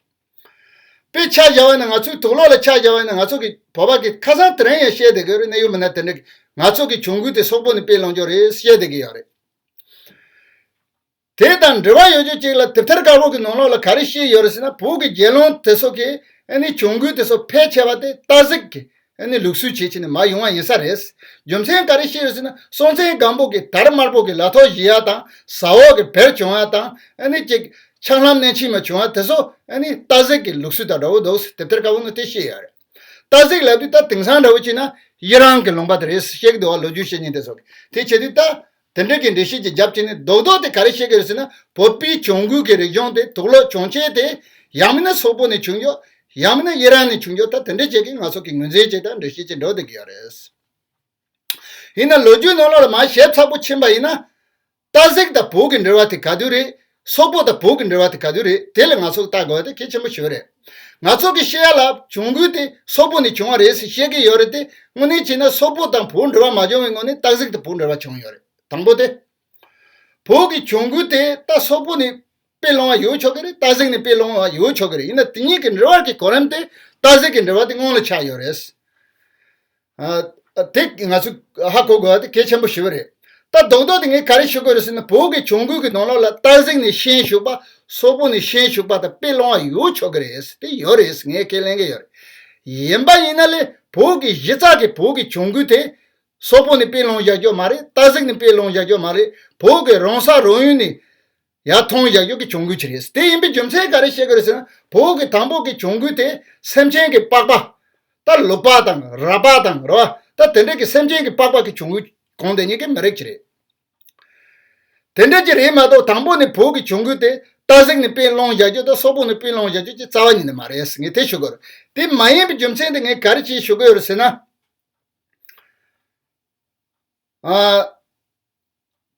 དཔེ་ཆ་བཞག་པ་ཡིན་ན། ང་ཚོའི་དུག་ལོག་ལ་ཆ་བཞག་པ་ཡིན་ན། ང་ཚོ་གི་བོད་པ་གི་ཁ་སང་དེ་རིང་ཡང་བཤད་བསྡད་ཀྱི་ཡོད་རེད། གནས་ཡུལ་མི་སྣ་དེ་འདྲ་གི་ང་ཚོ་གི་གྱོང་གུད་དེ་སོག་པོ་ནས་དཔེ་བླངས་ཀྱི་ཡོད་རེད་བཤད་བསྡད་ཀྱི་ཡོད་རེད། དེ་དང་འབྲེལ་བ་ཡོད་རྒྱུ་གཅིག་ལ་དེབ་ཐེར་དཀར་པོ་གི་ནང་ལོགས་ལ་ག་རེ་བཤད་ཡོད་རེད་ཟེར་ན། བོད་ཀྱི་རྒྱལ་བློན་དེ་ཚོ་གི་ཨ་ནི་གྱོང་གུད་དེ་ཚོ་ཕལ་ཆེ་བ་དེ་སྟག་གཟིག་གི་ཨ་ནི་ལུགས་སྲོལ་བྱས་བྱས་ནས་མར་ཡོང་བ་ཡིན་ས་རེད། རྒྱུ་མཚན་ག་རེ་བཤད་ཡོད་ཟེར་ན། སྲོང་བཙན་སྒམ་པོ་གི་དར་དམར་པོ་གི་ལ་ཐོག་བཞེས་ཡ་དང་། ཟ་འོག་གི་བེར་གྱོན་ཡ་དང་། ཨ་ནི་ཅིག་ཕྱག་ལྷམ་མནན་ཆེན་མ་གྱོན་ཡ་དེ་ཚོ་ཨ་ནི་སྟག་གཟིག་གི་ལུགས་སྲོལ་དང་འདྲ་བོ་འདུག་ཟེར་དེབ་ཐེར་དཀར་པོ་ནང་དེ་བཤད་ཡོད་རེད། སྟག་གཟིག་ལབ་དུས་ད་དེང་སང་འདྲ་བོ་བྱས་ན་ཡི་རང་གི་ལུང་པ་དེ་རེད་ཟེར་བཤད་ཀྱི་འདུག་བ། ལོ་རྒྱུས་བཤད་མཁན་དེ་ཚོ་གིས། དེ་བྱེད་དུས་ད་དེ་འདྲ་གི་འགྲེལ་བཤད་ཅིག་བརྒྱབ་བྱས་ནས་རྡོག་རྡོག་དེ་ག་རེ་བཤད་ཀྱི་རེད་ཟེར་ན། བོད་པའི་གྱོང་གུད་ཀྱི་རིག་གཞུང་དེ་དུག་ལོག་གྱོང་ཆེན་དེ་ཡང་མིན་ན་སོག་པོ་ནས་བྱུང་ཡོད། ཡང་མིན་ན་ཡི་རང་ནས་བྱུང་ཡོད། ད་དེ་འདྲ་བྱེད་ཀྱི་ང་ཚོ་གི་ངོས་འཛིན་བྱེད་དང་འགྲེལ་བཤད་ཅིག་འགྲོ་བསྡད་ཀྱི་ཡོད་རེད། ཡིན་ན་ལོ་རྒྱུས་ནང་ལོགས་ལ་མར་ཞིབ་ཚགས་པོ་ཕྱིན་པ་ཡིན་ན། སྟག་གཟིག་དང་བོད་ཀྱི་འབྲེལ་བ་དེ་ག་དུས་རེད། སོག་པོ་དང་བོད་ཀྱི་འབྲེལ་བ་དེ་ག་དུས་རེད། དེ་ལ་ང་ཚོ་ལྟ་དགོས་པ་དེ་གལ་ཆེན་པོ་ཞིག་རེད། ང་ཚོ་གི་བཤད་ཡ་ལ་གྱོང་གུད་དེ་སོག་པོ་ནས་བྱུང་བ་རེད་ཟེར་བཤད་ཀྱི་ཡོད་རེད་དེ། དངོས་གནས་བྱས་ན་སོག་པོ་དང་བོད་འབྲེལ་བ་མ་བྱུང་བའི་སྔོན་ནས་སྟག་གཟིག་དང་བོད་འབྲེལ་བ་བྱུང་ཡོད་རེད། དང་པོ་དེ། བོད་ཀྱི་གྱོང་གུད་དེ་ད་སོག་པོ་ནས་དཔེ་སློང་བ་ཡོད་ཆོག་གི་རེད། སྟག་གཟིག་ནས་དཔེ་སློང་བ་ཡོད་ཆོག་གི་རེད། ཡིན་ན་དེ་གཉིས་ཀྱི་འབྲེལ་བ་གི་གོ་རིམ་དེ་སྟག་གཟིག་གི་འབྲེལ་བ་དེ་སྔོན་ལ་ཆགས་ཡོད་རེད། ཨ། དེ་ང་ཚོས་ཧ་གོ་དགོས་པ་དེ་གལ་ཆེན་པོ་ཞིག་རེད། ད་རྡོག་རྡོག་དེ་ངས་ག་རེ་ཞུ་དགོས་རེད་ཟེར་ན། བོད་ཀྱི་གྱོང་གུད་ཀྱི་ནང་ལོགས་ལ་སྟག་གཟིག་ནས་ཤན་ཞུགས་པ། སོག་པོ་ནས་ཤན་ཞུགས་པ་དང་དཔེ་སློང་བ་ཡོད་ཆོག་གི་རེད། དེ་ཡོད་རེད། ངས་ཁས་ལེན་གྱི་ཡོད་རེད། ཡིན་པ་ཡིན་ན་ལས་བོད་ཀྱི་གཞི་རྩ་གི་བོད་ཀྱི་གྱོང་གུད་དེ་སོག་པོ་ནས་དཔེ་སློང་བཞག་རྒྱུ་མ་རེད། སྟག་གཟིག་ནས་དཔེ་སློང་བཞག་རྒྱུ་མ་རེད། བོད་ཀྱི་རང་ས་རང་ཡུལ་ནས་ཡར་ཐོན་བཞག་རྒྱུ་གི་གྱོང་གུད་ཅིག་རེད། དེ་ཡིན་པའི་རྒྱུ་མཚན་ག་རེ་བཤད་ཀྱི་རེད་ཟེར་ན། བོད་ཀྱི་དང་པོ་གི་གྱོང་གུད་དེ་སེམས་ཅན་གྱི་པགས་པ། ད་ལུག་པ་དང་ར་པ་དང་རེད་བ། ད་དེ་འདྲ་གི་སེམས་ཅན་གྱི་པགས་པ་གི་གྱོང་གུད་གོན་བསྡད་མཁན་གྱི་མི་རིགས་ཅིག་རེད། དེ་འདྲ་ཅིག་རེད་མ་གཏོགས། དང་པོ་ནས་བོད་ཀྱི་གྱོང་གུད་དེ་སྟག་གཟིག་ནས་དཔེ་སློང་བཞག་རྒྱུ་དང་སོག་པོ་ནས་དཔེ་སློང་བཞག་རྒྱུ་ཅིག་རྩ་བ་ཉིད་ནས་མ་རེད་ཟེར། ངས་དེ་ཞུ་དགོས་རེད། དེ་མ་ཡིན་པའི་རྒྱུ་མཚན་དེ་ངས་ག་རེ་ཅིག་ཞུ་དགོས་རེད་ཟེར་ན། ཨ།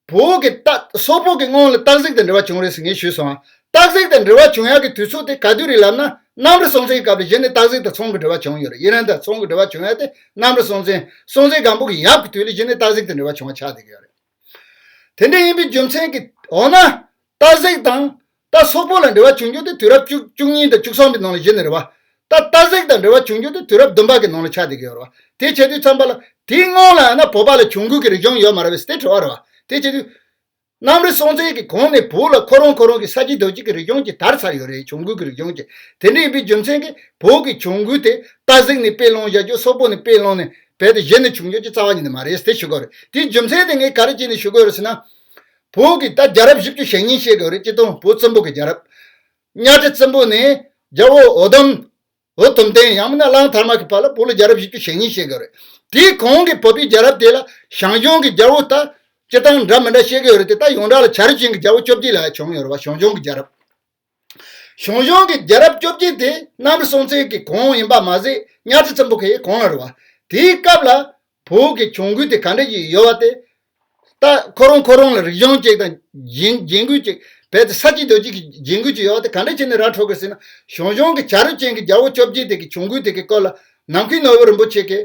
བོད་ཀྱི་སྟག་སོག་པོ་གི་སྔོན་ལ་སྟག་གཟིག་དང་འབྲེལ་བ་བྱུང་རེད་ཟེར་ངས་ཞུས་སོང་ཨ། སྟག་གཟིག་དང་འབྲེལ་བ་བྱུང་ཡག་གི་དུས་ཚོད་དེ་ག་དུས་རེད་ལབ་ན། གནམ་རི་སྲོང་བཙན་སྐབས་ལ་གཞི་ནས་སྟག་གཟིག་དང་ཚོང་གི་འབྲེལ་བ་བྱུང་ཡོད་རེད། ཡི་རང་དང་ཚོང་གི་འབྲེལ་བ་བྱུང་ཡག་དེ་གནམ་རི་སྲོང་བཙན། སྲོང་བཙན་སྒམ་པོ་གི་ཡབ་ཀྱི་དུས་ལ་གཞི་ནས་སྟག་གཟིག་དང་འབྲེལ་བ་བྱུང་བ་ཆགས་བསྡད་ཀྱི་ཡོད་རེད། དེ་འདྲ་ཡིན་པའི་རྒྱུ་མཚན་གྱིས། འོ་ན། སྟག་གཟིག་དང་ད་སོག་པོ་ལ་འབྲེལ་བ་བྱུང་རྒྱུ་དེ་དུས་རབས་བཅུ་བཅུ་གཉིས་དང་བཅུ་གསུམ་པའི་ནང་ལ་གཞི་ནས་རེད་བ། ད་སྟག་གཟིག་དང་འབྲེལ་བ་བྱུང་རྒྱུ་དེ་དུས་རབས་བདུན་པ་གི་ནང་ལ་ཆགས་བསྡད་ཀྱི་ཡོད་རེད་བ། དེ་བྱེད་དུས་ཙམ་པ་ལ་དེའི་སྔོན་ལ་ཡང་ན་བོད་པ་ལ་གྱོང་གུད་ཀྱི་རིག་གཞུང་ཡོད་མ་རེད་པས་དེ་དྲི་བ་རེད་བ། དེ་བྱེད་དུས་གནམ་རི་སྲོང་བཙན་གྱི་གོང་ནས་བོད་ལ་ཁོ་རང་ཁོ་རང་གི་ས་བྱི་རྡོ་རྗེ་གི་རིག་གཞུང་ཅིག་དར་ཚར་ཡོད་རེད། གྱོང་གུད་ཀྱི་རིག་གཞུང་ཅིག། དེ་འདྲ་ཡིན་པའི་རྒྱུ་མཚན་གྱིས་བོད་ཀྱི་གྱོང་གུད་དེ་སྟག་གཟིག་ནས་དཔེ་སློང་བཞག་རྒྱུ། སོག་པོ་ནས་དཔེ་སློང་ནས་རྦད་དེ་གཞི་ནས་བྱུང་རྒྱུ་ཅིག་རྩ་བ་ཉིད་ནས་མ་རེད་དེ་ཞུ་དགོས་རེད། དེའི་རྒྱུ་མཚན་དེ་ངས་ག་རེ་བྱས་ནས་ཞུ་དགོས་རེད་ཟེར་ན། བོད་ཀྱི་ད་རྒྱལ་རབས་བཞི་བཅུ་ཞེ་གཉིས་བཤད་དགོས་རེད། སྤྱིར་བཏང་བོད་བཙན་པོ་གི་རྒྱལ་རབས། གཉའ་ཁྲི་བཙན་པོ་ནས་རྒྱལ་པོ་འུ་དུམ། འུ་དུམ་བརྟན་ཡང་མིན་ན་གླང་དར་མ་གི་བར་ལ་བོད་ལ་རྒྱལ་རབས་བཞི་བཅུ་ཞེ་གཉིས་བཤད་དགོས་རེད། དེའི་གོང་གི་བོད་པའི་རྒྱལ་རབས་དེ་ལ་ཞང་ཞུང་གི་རྒྱལ་པོ་ད་སྤྱིར་བཏང་འདྲ་མི་འདྲ་བཤད་ཀྱི་ཡོད་རེད་དེ། ད་ཡོངས་གྲགས་ལ་བྱ་རོ་ཅན་གྱི་རྒྱལ་པོ་བཅོ་བརྒྱད་ལབ་ཡ་བྱུང་ཡོད་རེད་བ། ཞང་ཞུང་གི་རྒྱལ་རབས། ཞང་ཞུང་གི་རྒྱལ་རབས་བཅོ་བརྒྱད་དེ་གནམ་རི་སྲོང་བཙན་གྱི་གོང་ཡིན་པ་མ་ཟད། གཉའ་ཁྲི་བཙན་པོ་གི་གོང་ལ་རེད་བ། དེའི་སྐབས་ལ་བོད་ཀྱི་གྱོང་གུད་དེ་ག་འདྲ་ཞིག་ཡོད་པ་དེ། ད་ཁོ་རང་ཁོ་རང་ལ་རིག་གཞུང་ཅིག་དང་རྒྱན་རྒྱན་གོས་ཅིག། རྦད་དེ་ས་བྱི་རྡོ་རྗེ་གི་རྒྱན་གོས་ཅིག་ཡོད་པ་དེ་ག་འདྲ་བྱས་ནས་ར་འཕྲོད་དགོས་ཟེར་ན། ཞང་ཞུང་གི་བྱ་རོ་ཅན་གྱི་རྒྱལ་པོ་བཅོ་བརྒྱད་དེ་གི་གྱོང་གུད་དེ་གི་སྐོར་ལ་ནམ་མཁའི་ནོར་བུ་རིན་པོ་ཆེ་གིས་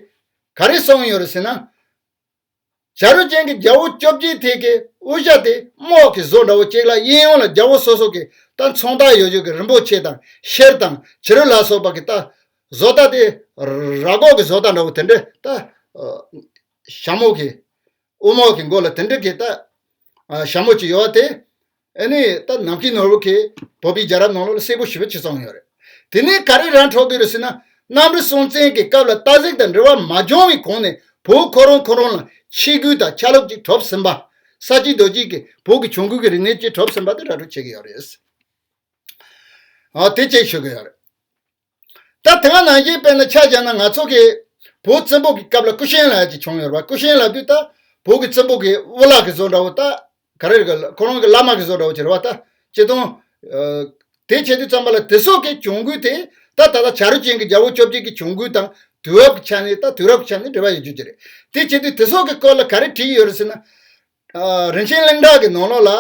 ག་རེ་གསུངས་ཡོད་རེད་ཟེར་ན། བྱ་རོ་ཅན་གྱི་རྒྱལ་པོ་བཅོ་བརྒྱད་དེ་གི་དབུ་ཞྭ་དེ་རྨོག་གི་བཟོ་འདྲ་བོ་ཅིག་ལ། གཡས་གཡོན་ལ་རྒྱལ་པོ་སོ་སོ་གི་ད་ ད་མཚོན་རྟགས་ཡོད་རྒྱུ་གི་རིན་པོ་ཆེ་དང་ཤེལ་དང་བྱི་རུ་ལ་སོགས་པ་གི་ད་བཟོ་ལྟ་དེ་ར་སྒོག་གི་བཟོ་ལྟ་འདྲ་བོ་དེ་འདྲ་ད་ཨ་ཞྭ་མོ་གི་དབུ་མོ་གི་མགོ་ལ་དེ་འདྲ་གི་ད་ཨ་ཞྭ་མོ་ཅིག་ཡོད་དེ། ཨ་ནི་ད་ནམ་མཁའི་ནོར་བུ་གིས་བོད་པའི་རྒྱལ་རབས་ནང་ལོགས་ལ་གསལ་པོ་ཞེ་པོ་ཅིག་གསུངས་ཡོད་རེད། དེ་ནས་ག་རེ་རང་འཕྲོད་ཀྱི་རེད་ཟེར་ན། གནམ་རི་སྲོང་བཙན་གྱི་སྐབས་ལ་སྟག་གཟིག་དང་འབྲེལ་བ་མ་བྱུང་བའི་གོང་ནས་བོད་ཁོ་རང་ཁོ་རང་ལ་ཆས་གོས་དང་ཆ་ལུགས་ཅིག་གྲུབ་ཟིན་པ། ས་སྐྱ་རྡོ་རྗེ་གིས་བོད་ཀྱི་གྱོང་གུན་གྱི་རིག་གནས་ཅིག་གྲུབ་ཟིན་པ་དེ་ར་སྤྲོད་བྱེད་ཀྱི་ཡོད་རེད། ཨ་དེ་གཅིག་ཞུ་གི་ཡོད་རེད། ད་དེ་ག་ནང་བཞིན་དཔེར་ན་ཆ་བཞག་ན་ང་ཚོ་གི་བོད་བཙན་པོ་གི་སྐབས་ལ་སྐུ་ཞབས་ལབ་ཡ་ཅིག་བྱུང་ཡོད་རེད་པ། སྐུ་ཞབས་ལབ་དུས་ད་བོད་ཀྱི་བཙན་པོ་གི་དབུ་བླ་གི་བཟོ་འདྲ་བོ་ད་ག་རེ་རེད་གི། ཁོ་རང་གི་བླ་མ་གི་བཟོ་འདྲ་བོ་ཅིག་རེད་པ། ད་སྤྱིར་བཏང་ཨ་དེ་བྱེད་དུས་ཙམ་པ་ལ་དེ་སོགས་ཀྱི་གྱོང་གུན་དེ་ད་ད་ལྟ་བྱ་རོག་ཅན་གྱི་རྒྱལ་པོ་བཅོ་བརྒྱད་ཀྱི་གྱོང་གུན་དང་དུས་བབ་ཀྱི་ཆ་ནས་ད་དུས་རབས་ཀྱི་ཆ་ནས་འབྲེལ་བ་ཡོད་རྒྱུ་ཅིག་རེད། དེ་བྱེད་དུས་དེ་སོགས་ཀྱི་སྐོར་ལ་ག་རེ་བྲིས་ཡོད་རེད་ཟེར་ན། ཨ་རིན་ཆེན་གླིང་གྲགས་ཀྱི་ནང་ལོགས་ལ།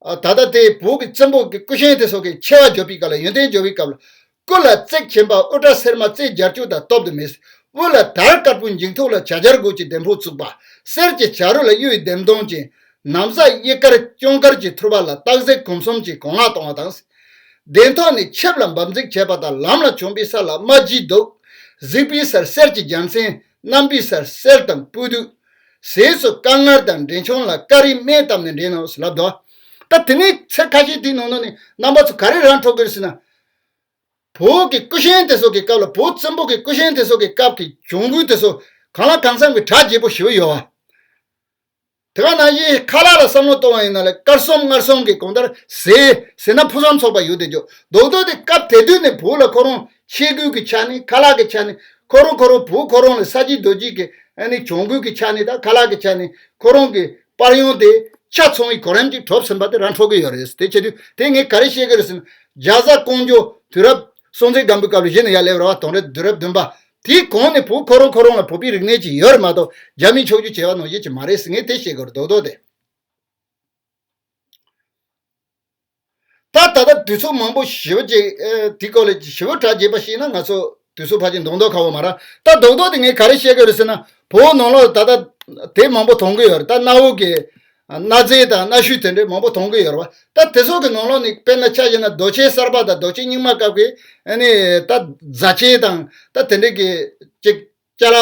ཨ་ད་ལྟ་དེ་བོད་ཀྱི་བཙན་པོ་གི་སྐུ་ཞབས་དེ་སོགས་ཀྱི་ཆེ་བ་འཇོག་པའི་སྐབས་ལ་ཡོན་ཏན་འཇོག་པའི་སྐབས་ལ། སྐུ་ལ་བརྩེགས་ཆེན་པ་དབུ་སྐྲ་སེར་མ་རྩེ་བརྒྱད་ཅུ་དང་སྟོབས་དུ་མས། དབུ་ལ་དར་དཀར་པོ་འཇིགས་ཐོག་ལ་བྱ་རྒྱལ་མགོ་ཅན་ལྡེམ་ཕུག་བཙུགས་པ། གསེར་གྱི་བྱ་རོག་ལ་གཡུ་ཡི་ལྡེམ་སྟོང་ཅན། ན་བཟའ་གཡས་དཀར་གཡོན་དཀར་གྱི་ཐུར་པ་ལ་སྟག་གཟིག་གོམ་གསུམ་གྱི་གོང་ལ་གཏོང་བ་དང་། གདན་ཐོག་ནས་ཆིབས་ལ་འབབ་འཛེག་བྱས་པ་དང་ལམ་ལ་བྱོན་པའི་ས་ལ་རྨ་བརྗིད་འདུག། གཟིགས་པའི་སར་གསེར་གྱི་རྒྱལ་མཚན། བསྣམས་པའི་སར་གསེར་དང་སྤོས་དུད། ཟས་སུ་དཀར་མངར་དང་འབྲས་ཆང་ལ་ཀ་རིའི་སྨན་བཏབ་ནས་འདྲེན་ནོ་ལབ་འདུག། ད་དེ་ནས་ཚིག་ཁ་ཤས་དེའི་ནང་ནས་རྣམ་པ་ཚོ་ག་རེ་རང་འཕྲོད་ཀྱི་རེད་ཟེར་ན། བོད་ཀྱི་སྐུ་ཞབས་དེ་ཚོ་གི་སྐབས་ལ། བོད་བཙན་པོ་གི་སྐུ་ཞབས་དེ་ཚོ་གི་སྐབས་ཀྱི་གྱོང་གུན་དེ་ཚོ་གང་ལ་གང་འཚམ་གྱི་གྲགས་ཆེ་པོ་ཞེ་པོ་ཡོད་པ། དེ་ག་ནང་བཞིན་ཁ་ལག་ལ་བསམ་བློ་གཏོང་བ་ཡིན་ན་ལ། དཀར་གསུམ་མངར་གསུམ་གྱི་གང་ལྟར་ཟས་ཟས་སྣ་ཕུན་སུམ་ཚོགས་པ་ཡོད་དེ་འཇོག། རྡོག་རྡོག་དེ་སྐབས་དེ་དུས་ནས་བོད་ལ་ཁོ་རང་ཆས་གོས་ཀྱི་ཆ་ནས། ཁ་ལག་གི་ཆ་ནས། ཁོ་རང་ཁོ་རང་བོད་ཁོ་རང་ལ་ས་སྐྱ་རྡོ་རྗེ་གི་ཨ་ནི་གྱོང་གུན་གྱི་ཆ་ནས་དང་ཁ་ལག་གི་ཆ་ནས་ཁོ་རང་གི་པར་ཡང་དེ་ཆ་ཚང་བའི་གོ་རིམ་ཅིག་གྲུབ་ཟིན་པ་དེ་རང་འཕྲོད་ཀྱི་ཡོད་རེད། དེ་བྱེད་དུས་དེ་ངས་ག་རེ་བཤད་ཀྱི་རེད་ཟེར་ན། རྒྱ་བཟའ་ཀོང་ཇོ་དུས་རབས་སྲོང་བཙན་སྒམ་པོའི་སྐབས་ལ་གཞི་ནས་ཡར་སླེབས་རེད་པ། དོན་རེད། དུས་རབས་བདུན་པ། དེའི་གོང་ནས་བོད་ཁོ་རང་ཁོ་རང་ལ་བོད་པའི་རིག་གནས་ཅིག་ཡོད་རེད་མ་གཏོགས། རྒྱ་མིའི་ཕྱོགས་བསྒྱུར་བྱས་པ་ནང་བཞིན་ཅིག་མ་རེད་ཟེར་ངས་དེ་བཤད་དགོས་རེད། རྡོག་རྡོག་དེ། ད་ད་ལྟ་དུས་ཚོད་མང་པོ་ཞེ་པོ་ཅིག་ཨེ་དེའི་སྐོར་ལ་ཞེ་པོ་གྲ་རྒྱས་པ་བཤད་ན་ང་ཚོ་དུས་ཚོད་ཕལ་ཆེར་འདང་འདོད་ཁ་བོ་མ་རེད། ད་རྡོག་རྡོག་དེ་ངས་ག་རེ་བཤད་དགོས་རེད་ཟེར་ན། བོད་ནང་ལོགས་ད་ལྟ་དེབ་མང་པོ་མཐོང་གི་ཡོད་རེད། ད་གནའ་བོ་གི་གནའ་རྫས་དང་གནའ་ཤུལ་དེ་འདྲ་མང་པོ་མཐོང་གི་ཡོད་རེད་པ། ད་དེ་ཚོ་གི་ནང་ལོགས་ནས་དཔེར་ན་ཆ་བཞག་ན་རྡོ་ཆས་གསར་པ་དང་རྡོ་ཆས་རྙིང་མ་སྐབས་ཀྱི་ཨ་ནི་ད་རྫ་ཆས་དང་ད་དེ་འདྲ་གི་ཅིག་ཅ་ལག་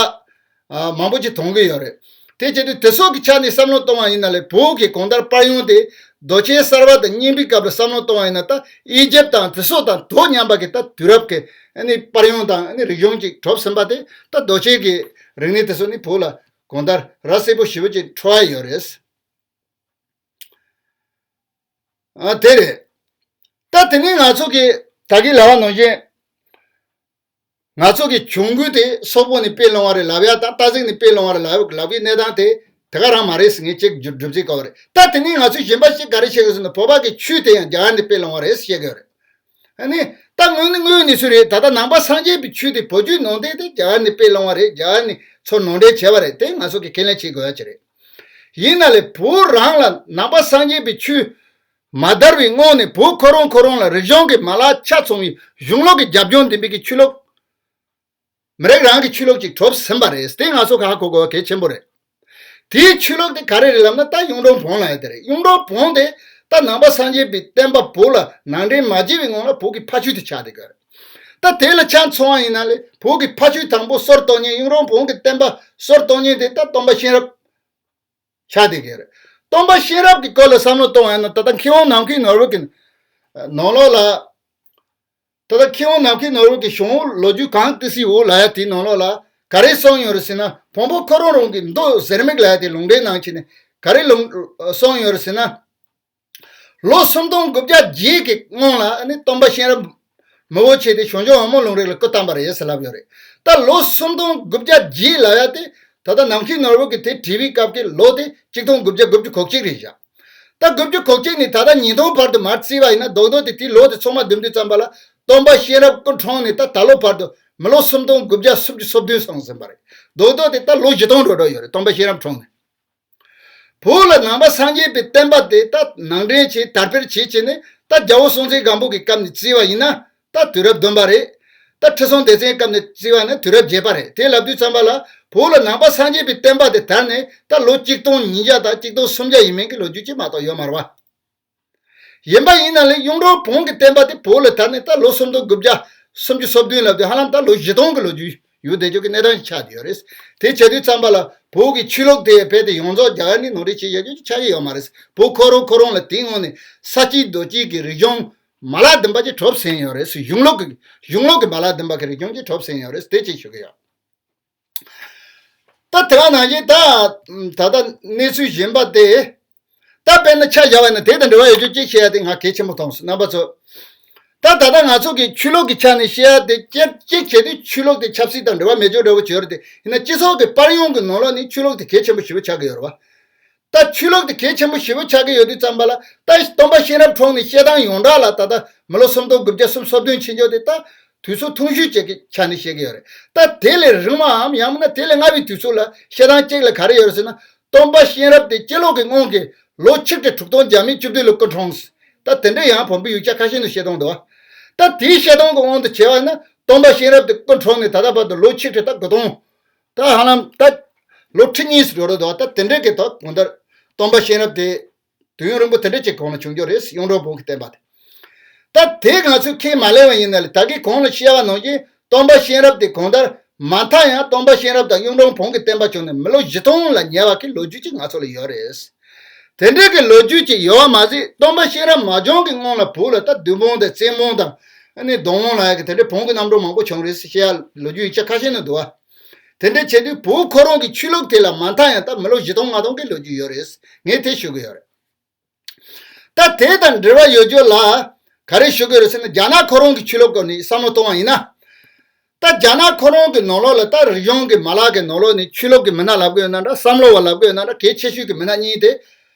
ཨ་མང་པོ་ཅིག་མཐོང་གི་ཡོད་རེད། དེ་བྱེད་དུས་དེ་སོགས་ཀྱི་ཆ་ནས་བསམ་བློ་གཏོང་བ་ཡིན་ན་ལས། བོད་ཀྱི་གང་ལྟར་པར་ཡང་དེ་རྡོ་ཆས་གསར་པ་དང་རྙིང་པའི་སྐབས་ལ་བསམ་བློ་གཏོང་བ་ཡིན་ན། ད་ཨི་ཇེབ་དང་དེ་སོགས་དང་དོ་མཉམ་པ་གི་ད་དུས་རབས་ཀྱི་ཨ་ནི་པར་ཡང་དང་ཨ་ནི་རིག་གཞུང་ཅིག་གྲུབ་ཟིན་པ་དེ། ད་རྡོ་ཆས་ཀྱི་རིག་གནས་དེ་ཚོ་ནི་བོད་ལ་གང་ལྟར་ར་གསལ་པོ་ཞེ་པོ་ཅིག་འཕྲོད་ཡ་ཡོད་རེད། ཨ་དེ་རེད། ད་དེ་ནས་ང་ཚོ་གི་ད་གིན་ལབ་པ་ནང་བཞིན། ང་ཚོ་གི་གྱོང་གུན་དེ་སོག་པོ་ནས་དཔེ་སློང་བ་རེད་ལབ་ཡ་དང་། སྟག་གཟིག་ནས་དཔེ་སློང་བ་རེད་ལབ་ལབ་པའི་གནས་སྟངས་དེ་དེ་ག་རང་མ་རེད་ཟེར་ངས་ཅིག་སྒྲུབ་སྒྲུབ་བྱེད་དགོས་པ་རེད། ད་དེ་ནས་ང་ཚོས་གཞན་པ་ཞིག་ག་རེ་བཤད་དགོས་ཟེར་ན། བོད་པ་གི་ཆོས་དེ་ཡང་རྒྱ་གར་ནས་དཔེ་སློང་བ་རེད་ཟེར་བཤད་དགོས་རེད། ཨ་ནི་ད་དངོས་གནས་དངོས་གནས་སུ་རེད། ད་ལྟ་ནང་པ་སངས་རྒྱས་པའི་ཆོས་དེ་བོད་བརྒྱུད་ནང་བསྟན་དེ་རྒྱ་གར་ནས་དཔེ་སློང་བ་རེད། རྒྱ་གར་ནས་ཚུར་ནང་འདྲེན་བྱས་པ་རེད། དེ་ང་ཚོ་གིས་ཁས་ལེན་བྱེད་དགོས་ཡ་ཅིག་རེད། ཡིན་ན་ལས་བོད་རང་ལ་ནང་པ་སངས་རྒྱས་པའི་ཆོས་མ་དར་བའི་སྔོན་ནས་བོད་ཁོ་རང་ཁོ་རང་ལ་རིག་གཞུང་གི་མ་ལག་ཆ་ཚང་བའི་གཞུང་ལུགས་ཀྱི་རྒྱབ་ལྗོངས་ལྡན་པའི་གི་ཆོས་ལུགས། མི་རིགས་རང་གི་ཆོས་ལུགས་ཅིག་གྲུབ་ཟིན་པ་རེད། དེ་ང་ཚོ་ཧ་གོ་དགོས་པ་གལ་ཆེན་པོ་རེད། དེའི་ཆོས་ལུགས་དེ་ག་རེ་རེད་ལབ་ན། ད་གཡུང་དྲུང་བོན་ལབ་ཡ་དེ་རེད། གཡུང་དྲུང་བོན་དེ་ད་ནང་པ་སངས་རྒྱས་པའི་བསྟན་པ་བོད་ལ་ནང་འདྲེན་མ་བྱས་པའི་སྔོན་ལ་བོད་ཀྱི་ཕ་ཆོས་དེ་ཆགས་བསྡད་ཀྱི་རེད། ད་དེ་ལ་ཆ་མཚོན་པ་ཡིན་ན་ལས། བོད་ཀྱི་ཕ་ཆོས་དང་པོ་སྲོལ་གཏོད་མཁན། གཡུང་དྲུང་བོན་གྱི་བསྟན་པ་སྲོལ་གཏོད་མཁན་དེ་ད་སྟོན་པ་གཤེན་རབ་ཆགས་བསྡད་ཀྱི་རེད། སྟོན་པ་གཤེན་རབ་ཀྱི་སྐོར་ལ་བསམ་བློ་གཏོང་བ་ཡིན་ན། ད་ལྟ་མཁས་དབང་ནམ་མཁའི་ནོར་བུ་གི་ནང་ལོགས་ལ། ད་ལྟ་མཁས་དབང་ནམ་མཁའི་ནོར་བུ་གི་བྱུང་བ་ལོ་རྒྱུས་གངས་ཏི་སེའི་འོག་ལབ་ཡ་དེའི་ནང་ལོགས་ལ་ག་རེ་གསུངས་ཡོད་རེད་ཟེར་ན། བོན་པོ་ཁོ་རང་རང་གི་མདོ་ཟེར་མིག་ལབ་ཡ་དེ་ལུང་འདྲེན་གནང་བྱས་ནས་ག་རེ་ལུང་གསུངས་ཡོད་རེད་ཟེར་ན། ལོ་སུམ་སྟོང་དགུ་བརྒྱ་བརྒྱད་ཀྱི་སྔོན་ལ་ཨ་ནི་སྟོན་པ་གཤེན་རབ་མི་བོ་ཆེ་དེ་ཞང་ཞུང་དབང་མོ་ལུང་རིགས་ལ་སྐུ་བལྟམས་པ་རེད་ཟེར་ལབ་ཡོད་རེད། ད་ལོ་སུམ་སྟོང་དགུ་བརྒྱ་བརྒྱད་ལབ་ཡ་དེ་ད་ལྟ་ནམ་མཁའི་ནོར་བུ་གིས་དེ་བྲིས་པའི་སྐབས་ཀྱི་ལོ་དེ་གཅིག་སྟོང་དགུ་བརྒྱ་དགུ་བཅུ་གོ་གཅིག་རེད་བཞག། ད་དགུ་བཅུ་གོ་གཅིག་ནས་ད་ལྟ་ཉིས་སྟོང་བར་དུ་མར་བརྩིས་པ་ཡིན་ན། རྡོག་རྡོག་དེ་དེའི་ལོ་དེ་ཚང་མ་བསྡོམས་དུས་ཙམ་པ་ལ། སྟོན་པ་གཤེན་རབ་སྐུ་འཁྲུངས་ནས་ད་ད་ལོ་བར་དུ་མི་ལོ་སུམ་སྟོང་དགུ་བརྒྱ་སུམ་ཅུ་སོ་བདུན་སོང་ཟིན་པ་རེད། རྡོག་རྡོག་དེ་ད་ལོ་བཞི་སྟོང་འགྲོ་འགྲོ་ཡོད་རེད། སྟོན་པ་གཤེན་རབ་འཁྲུངས་ནས། བོད་ལ་ནང་པ་སངས་རྒྱས་པའི་བསྟན་པ་དེ་ད་ནང་འདྲེན་བྱས། དར་སྤེལ་བྱས་བྱས་ནས། ད་རྒྱལ་པོ་སྲོང་བཙན་སྒམ་པོ་གི་སྐབས་ནས་བརྩིས་པ་ཡིན་ན་ད་དུས་རབས་བདུན་པ་རེད། ད་ཁྲི་སྲོང་ལྡེ་བཙན་སྐབས་ནས་བརྩིས་པ་ན་དུས་རབས་བརྒྱད་པ་རེད། དེ་ལབ་དུས་ཙམ་པ་ལ་བོད་ལ་ནང་པ་སངས་རྒྱས་པའི་བསྟན་པ་དེ་དར་ནས་ད་ལོ་གཅིག་སྟོང་ཉིས་བརྒྱ་དང་གཅིག་སྟོང་སུམ་བརྒྱ་ཡས་མས་ཀྱི་ལོ་རྒྱུས་ཅིག་མ་གཏོགས་ཡོད་མ་རེད་པ། ཡིན་པ་ཡིན་ན་ལས་གཡུང་དྲུང་བོན་གྱི་བསྟན་པ་དེ་བོད་ལ་དར་ནས་ད་ལོ་སུམ་སྟོང་དགུ་བརྒྱ་སུམ་ཅུ་སོ་བདུན་ལབ་དུས་ཧ་ལམ་ད་ལོ་བཞི་སྟོང་གི་ལོ་རྒྱུས་ཡོད་བསྡད་རྒྱུ་གི་གནས་སྟངས་ཤིག་ཆགས་བསྡད་ཡོད་རེད། དེ་བྱས་དུས་ཙམ་པ་ལ་བོད་ཀྱི་ཆོས་ལུགས་དེ་རྦད་དེ་ཡོངས་རྫོགས་རྒྱ་གར་ནས་ནོར་འཁྲུལ་བྱས་ཡོད་རྒྱུ་ཆགས་ཀྱི་ཡོད་མ་རེད། བོད་ཁོ་རང་ཁོ་རང་ལ་དེའི་ངོས་ནས་ས་སྐྱེས་རྡོ་སྐྱེས་ཀྱི་རིག་གཞུང་མ་ལག་བདུན་པ་ཅིག་གྲུབ་ཟིན་ཡོད་རེད། གཞུང་ལུགས་ཀྱི་གཞུང་ལུགས་ཀྱི་མ་ལག་བདུན་པ་གི་རིག་གཞུང་ཅིག་གྲུབ་ཟིན་ཡོད་རེད། དེ་ཅིག་ཞུ་གི་ཡོད། ད་དེ་ག་ནང་བཞིན་ད་ད་ལྟ་གནས་ཚུལ་གཞན་པ་དེ། ད་དཔེར་ན་ཆ་བཞག་པ་ཡིན་ན་དེ་དང་འབྲེལ་བ་ཡོད་རྒྱུ་གཅིག་བཤད་ཡ་དེ་ང་གལ་ཆེན་པོ་མཐོང་སོང་རྣམ་པ་ཚོ། ད་ད་ལྟ་ང་ཚོ་གི་ཆོས་ལུགས་ཀྱི་ཆ་ནས་བཤད་ཡ་དེ་གཅིག་གཅིག་བྱས་དུས་ཆོས་ལུགས་དེ་ཆབ་སྲིད་དང་འབྲེལ་བ་མེད་རྒྱུ་འདྲ་བོ་བྱོས་རེད་དེ་ཡིན་ན་སྤྱི་ཚོགས་ཀྱི་པར་ཡོང་གི་ནང་ལོགས་ནས་ཆོས་ལུགས་དེ་གལ་ཆེན་པོ་ཞེ་པོ་ཆགས་ཀྱི་ཡོད་རེད་བ། ད་ཆོས་ལུགས་དེ་གལ་ཆེན་པོ་ཞེ་པོ་ཆགས་ཀྱི་ཡོད་དུས་ཙམ་པ་ལ་ད་སྟོན་པ་གཤེན་རབ་འཁྲུངས་ནས་བཤད་སྟངས་ཡོངས་གྲགས་ལ་ད་ལྟ་མི་ལོ་སུམ་སྟོང་དགུ་བརྒྱ་སུམ་སོ་བདུན་ཕྱིན་འཇོག་དེ་ད་དུས་ཚོད་ཐུང་ཤོས་ཅིག་གི་ཆ་ནས་བཤད་ཀྱི་ཡོད་རེད། ད་དེ་ལས་རིང་བའམ་ཡང་མིན་ན་དེ་ལས་སྔ་བའི་དུས་ཚོད་ལ་བཤད་སྟངས་གཅིག་ལ་ག་རེ་ཡོད་རེད་ཟེར་ན། སྟོན་པ་གཤེན་རབ་དེ་སྤྱི་ལོ་གི་སྔོན་གྱི་ལོ་ཆིག་ཁྲི་དྲུག་སྟོང་བརྒྱ་མེད་བཅུ་བདུན་ལོ་སྐུ་འཁྲུངས། ད་དེ་འདྲ་ཡང་བོན་པོའི་ཡིག་ཆ་ཁ་ཤས་ནང་བཤད་སྟངས་འདུག་ད་དེའི་བཤད་སྟངས་ཀྱི་དབང་དུ་བྱས་པ་ཡིན་ན་སྟོན་པ་གཤེན་རབ་དེ་སྐུ་འཁྲུངས་ནས་ད་ལྟ་བར་དུ་ལོ་ཆིག་ཁྲི་ད་དགུ་སྟོང་། ད་ཧ་ལམ་ད་ལོ་ཁྲི་གཉིས་སུ་འགྲོ་རེད་འདུག་ད་དེ་འདྲ་གི་ད་གང་ལྟར་སྟོན་པ་གཤེན་རབ་དེ་དུས་ཡུན་རིང་པོ་དེ་འདྲ་ཅིག་གོང་ལ་བྱུང་རྒྱུ་རེད། གཡུང་དྲུང་བོན་གྱི་བསྟན་པ་དེ། ད་དེ་ང་ཚོས་ཁས་མ་ལེན་པ་ཡིན་ན་ལས་ད་གིན་གོང་ལ་བཤད་པ་ནང་བཞིན་སྟོན་པ་གཤེན་རབ་དེ་གང་ལྟར་མ་མཐའ་ཡང་སྟོན་པ་གཤེན་རབ་དང་གཡུང་དྲུང་བོན་གྱི་བསྟན་པ་བྱུང་ནས་མི་ལོ་བཞི་སྟོང་ལ་ཉེ་བ་གི་ལོ་རྒྱུས་ཅིག་ང་ཚོ་ལ་ཡོད་རེད། དེ་འདྲ་གི་ལོ་རྒྱུས་ཅིག་ཡོད་པ་མ་ཟད་སྟོན་པ་གཤེན་རབ་མ་བྱུང་གི་སྔོན་ལ་བོད་ལ་ད་བདུད་འབངས་དང་བཙན་འབངས་དང་ཨ་ནི་གདོང་དབང་ལ་ཡ་གི་དེ་འདྲ་བོན་གྱི་རྣམ་གྲངས་མང་པོ་བྱུང་རེད་ཟེར་བཤད་ཡ་ལོ་རྒྱུས་ཡིག་ཆ་ཁ་ཤས་ནང་འདུག་བ། དེ་འདྲ་བྱས་དུས་བོད་ཁོ་རང་གི་ཆོས་ལུགས་དེ་ལ་མ་མཐའ་ཡང་ད་མི་ལོ་བཞི་སྟོང་ལྔ་སྟོང་གི་ལོ་རྒྱུས་ཡོད་རེད། ངས་དེ་ཞུ་གི་ཡོད་རེད། ད་དེ་དང་འབྲེལ་བ་ཡོད་རྒྱུ་ལ་ག་རེ་ཞུ་དགོས་རེད་ཟེར་ན་རྒྱ་ནག་ཁོ་རང་གི་ཆོས་ལུགས་སྐོར་ནས་བསམ་བློ་གཏོང་བ་ཡིན་ན། ད་རྒྱ་ནག་ཁོ་རང་གི་ནང་ལོགས་ལ་ད་རིག་གཞུང་གི་མ་ལག་གི་ནང་ལོགས་ནས་ཆོས་ལུགས་ཀྱི་མི་སྣ་ལབ་དགོས་ཡོད་ན་འདྲ་བསམ་བློ་བ་ལབ་དགོས་ཡོད་ན་འདྲ་གལ་ཆེ་ཤོས་ཀྱི་མི་སྣ་གཉིས་དེ།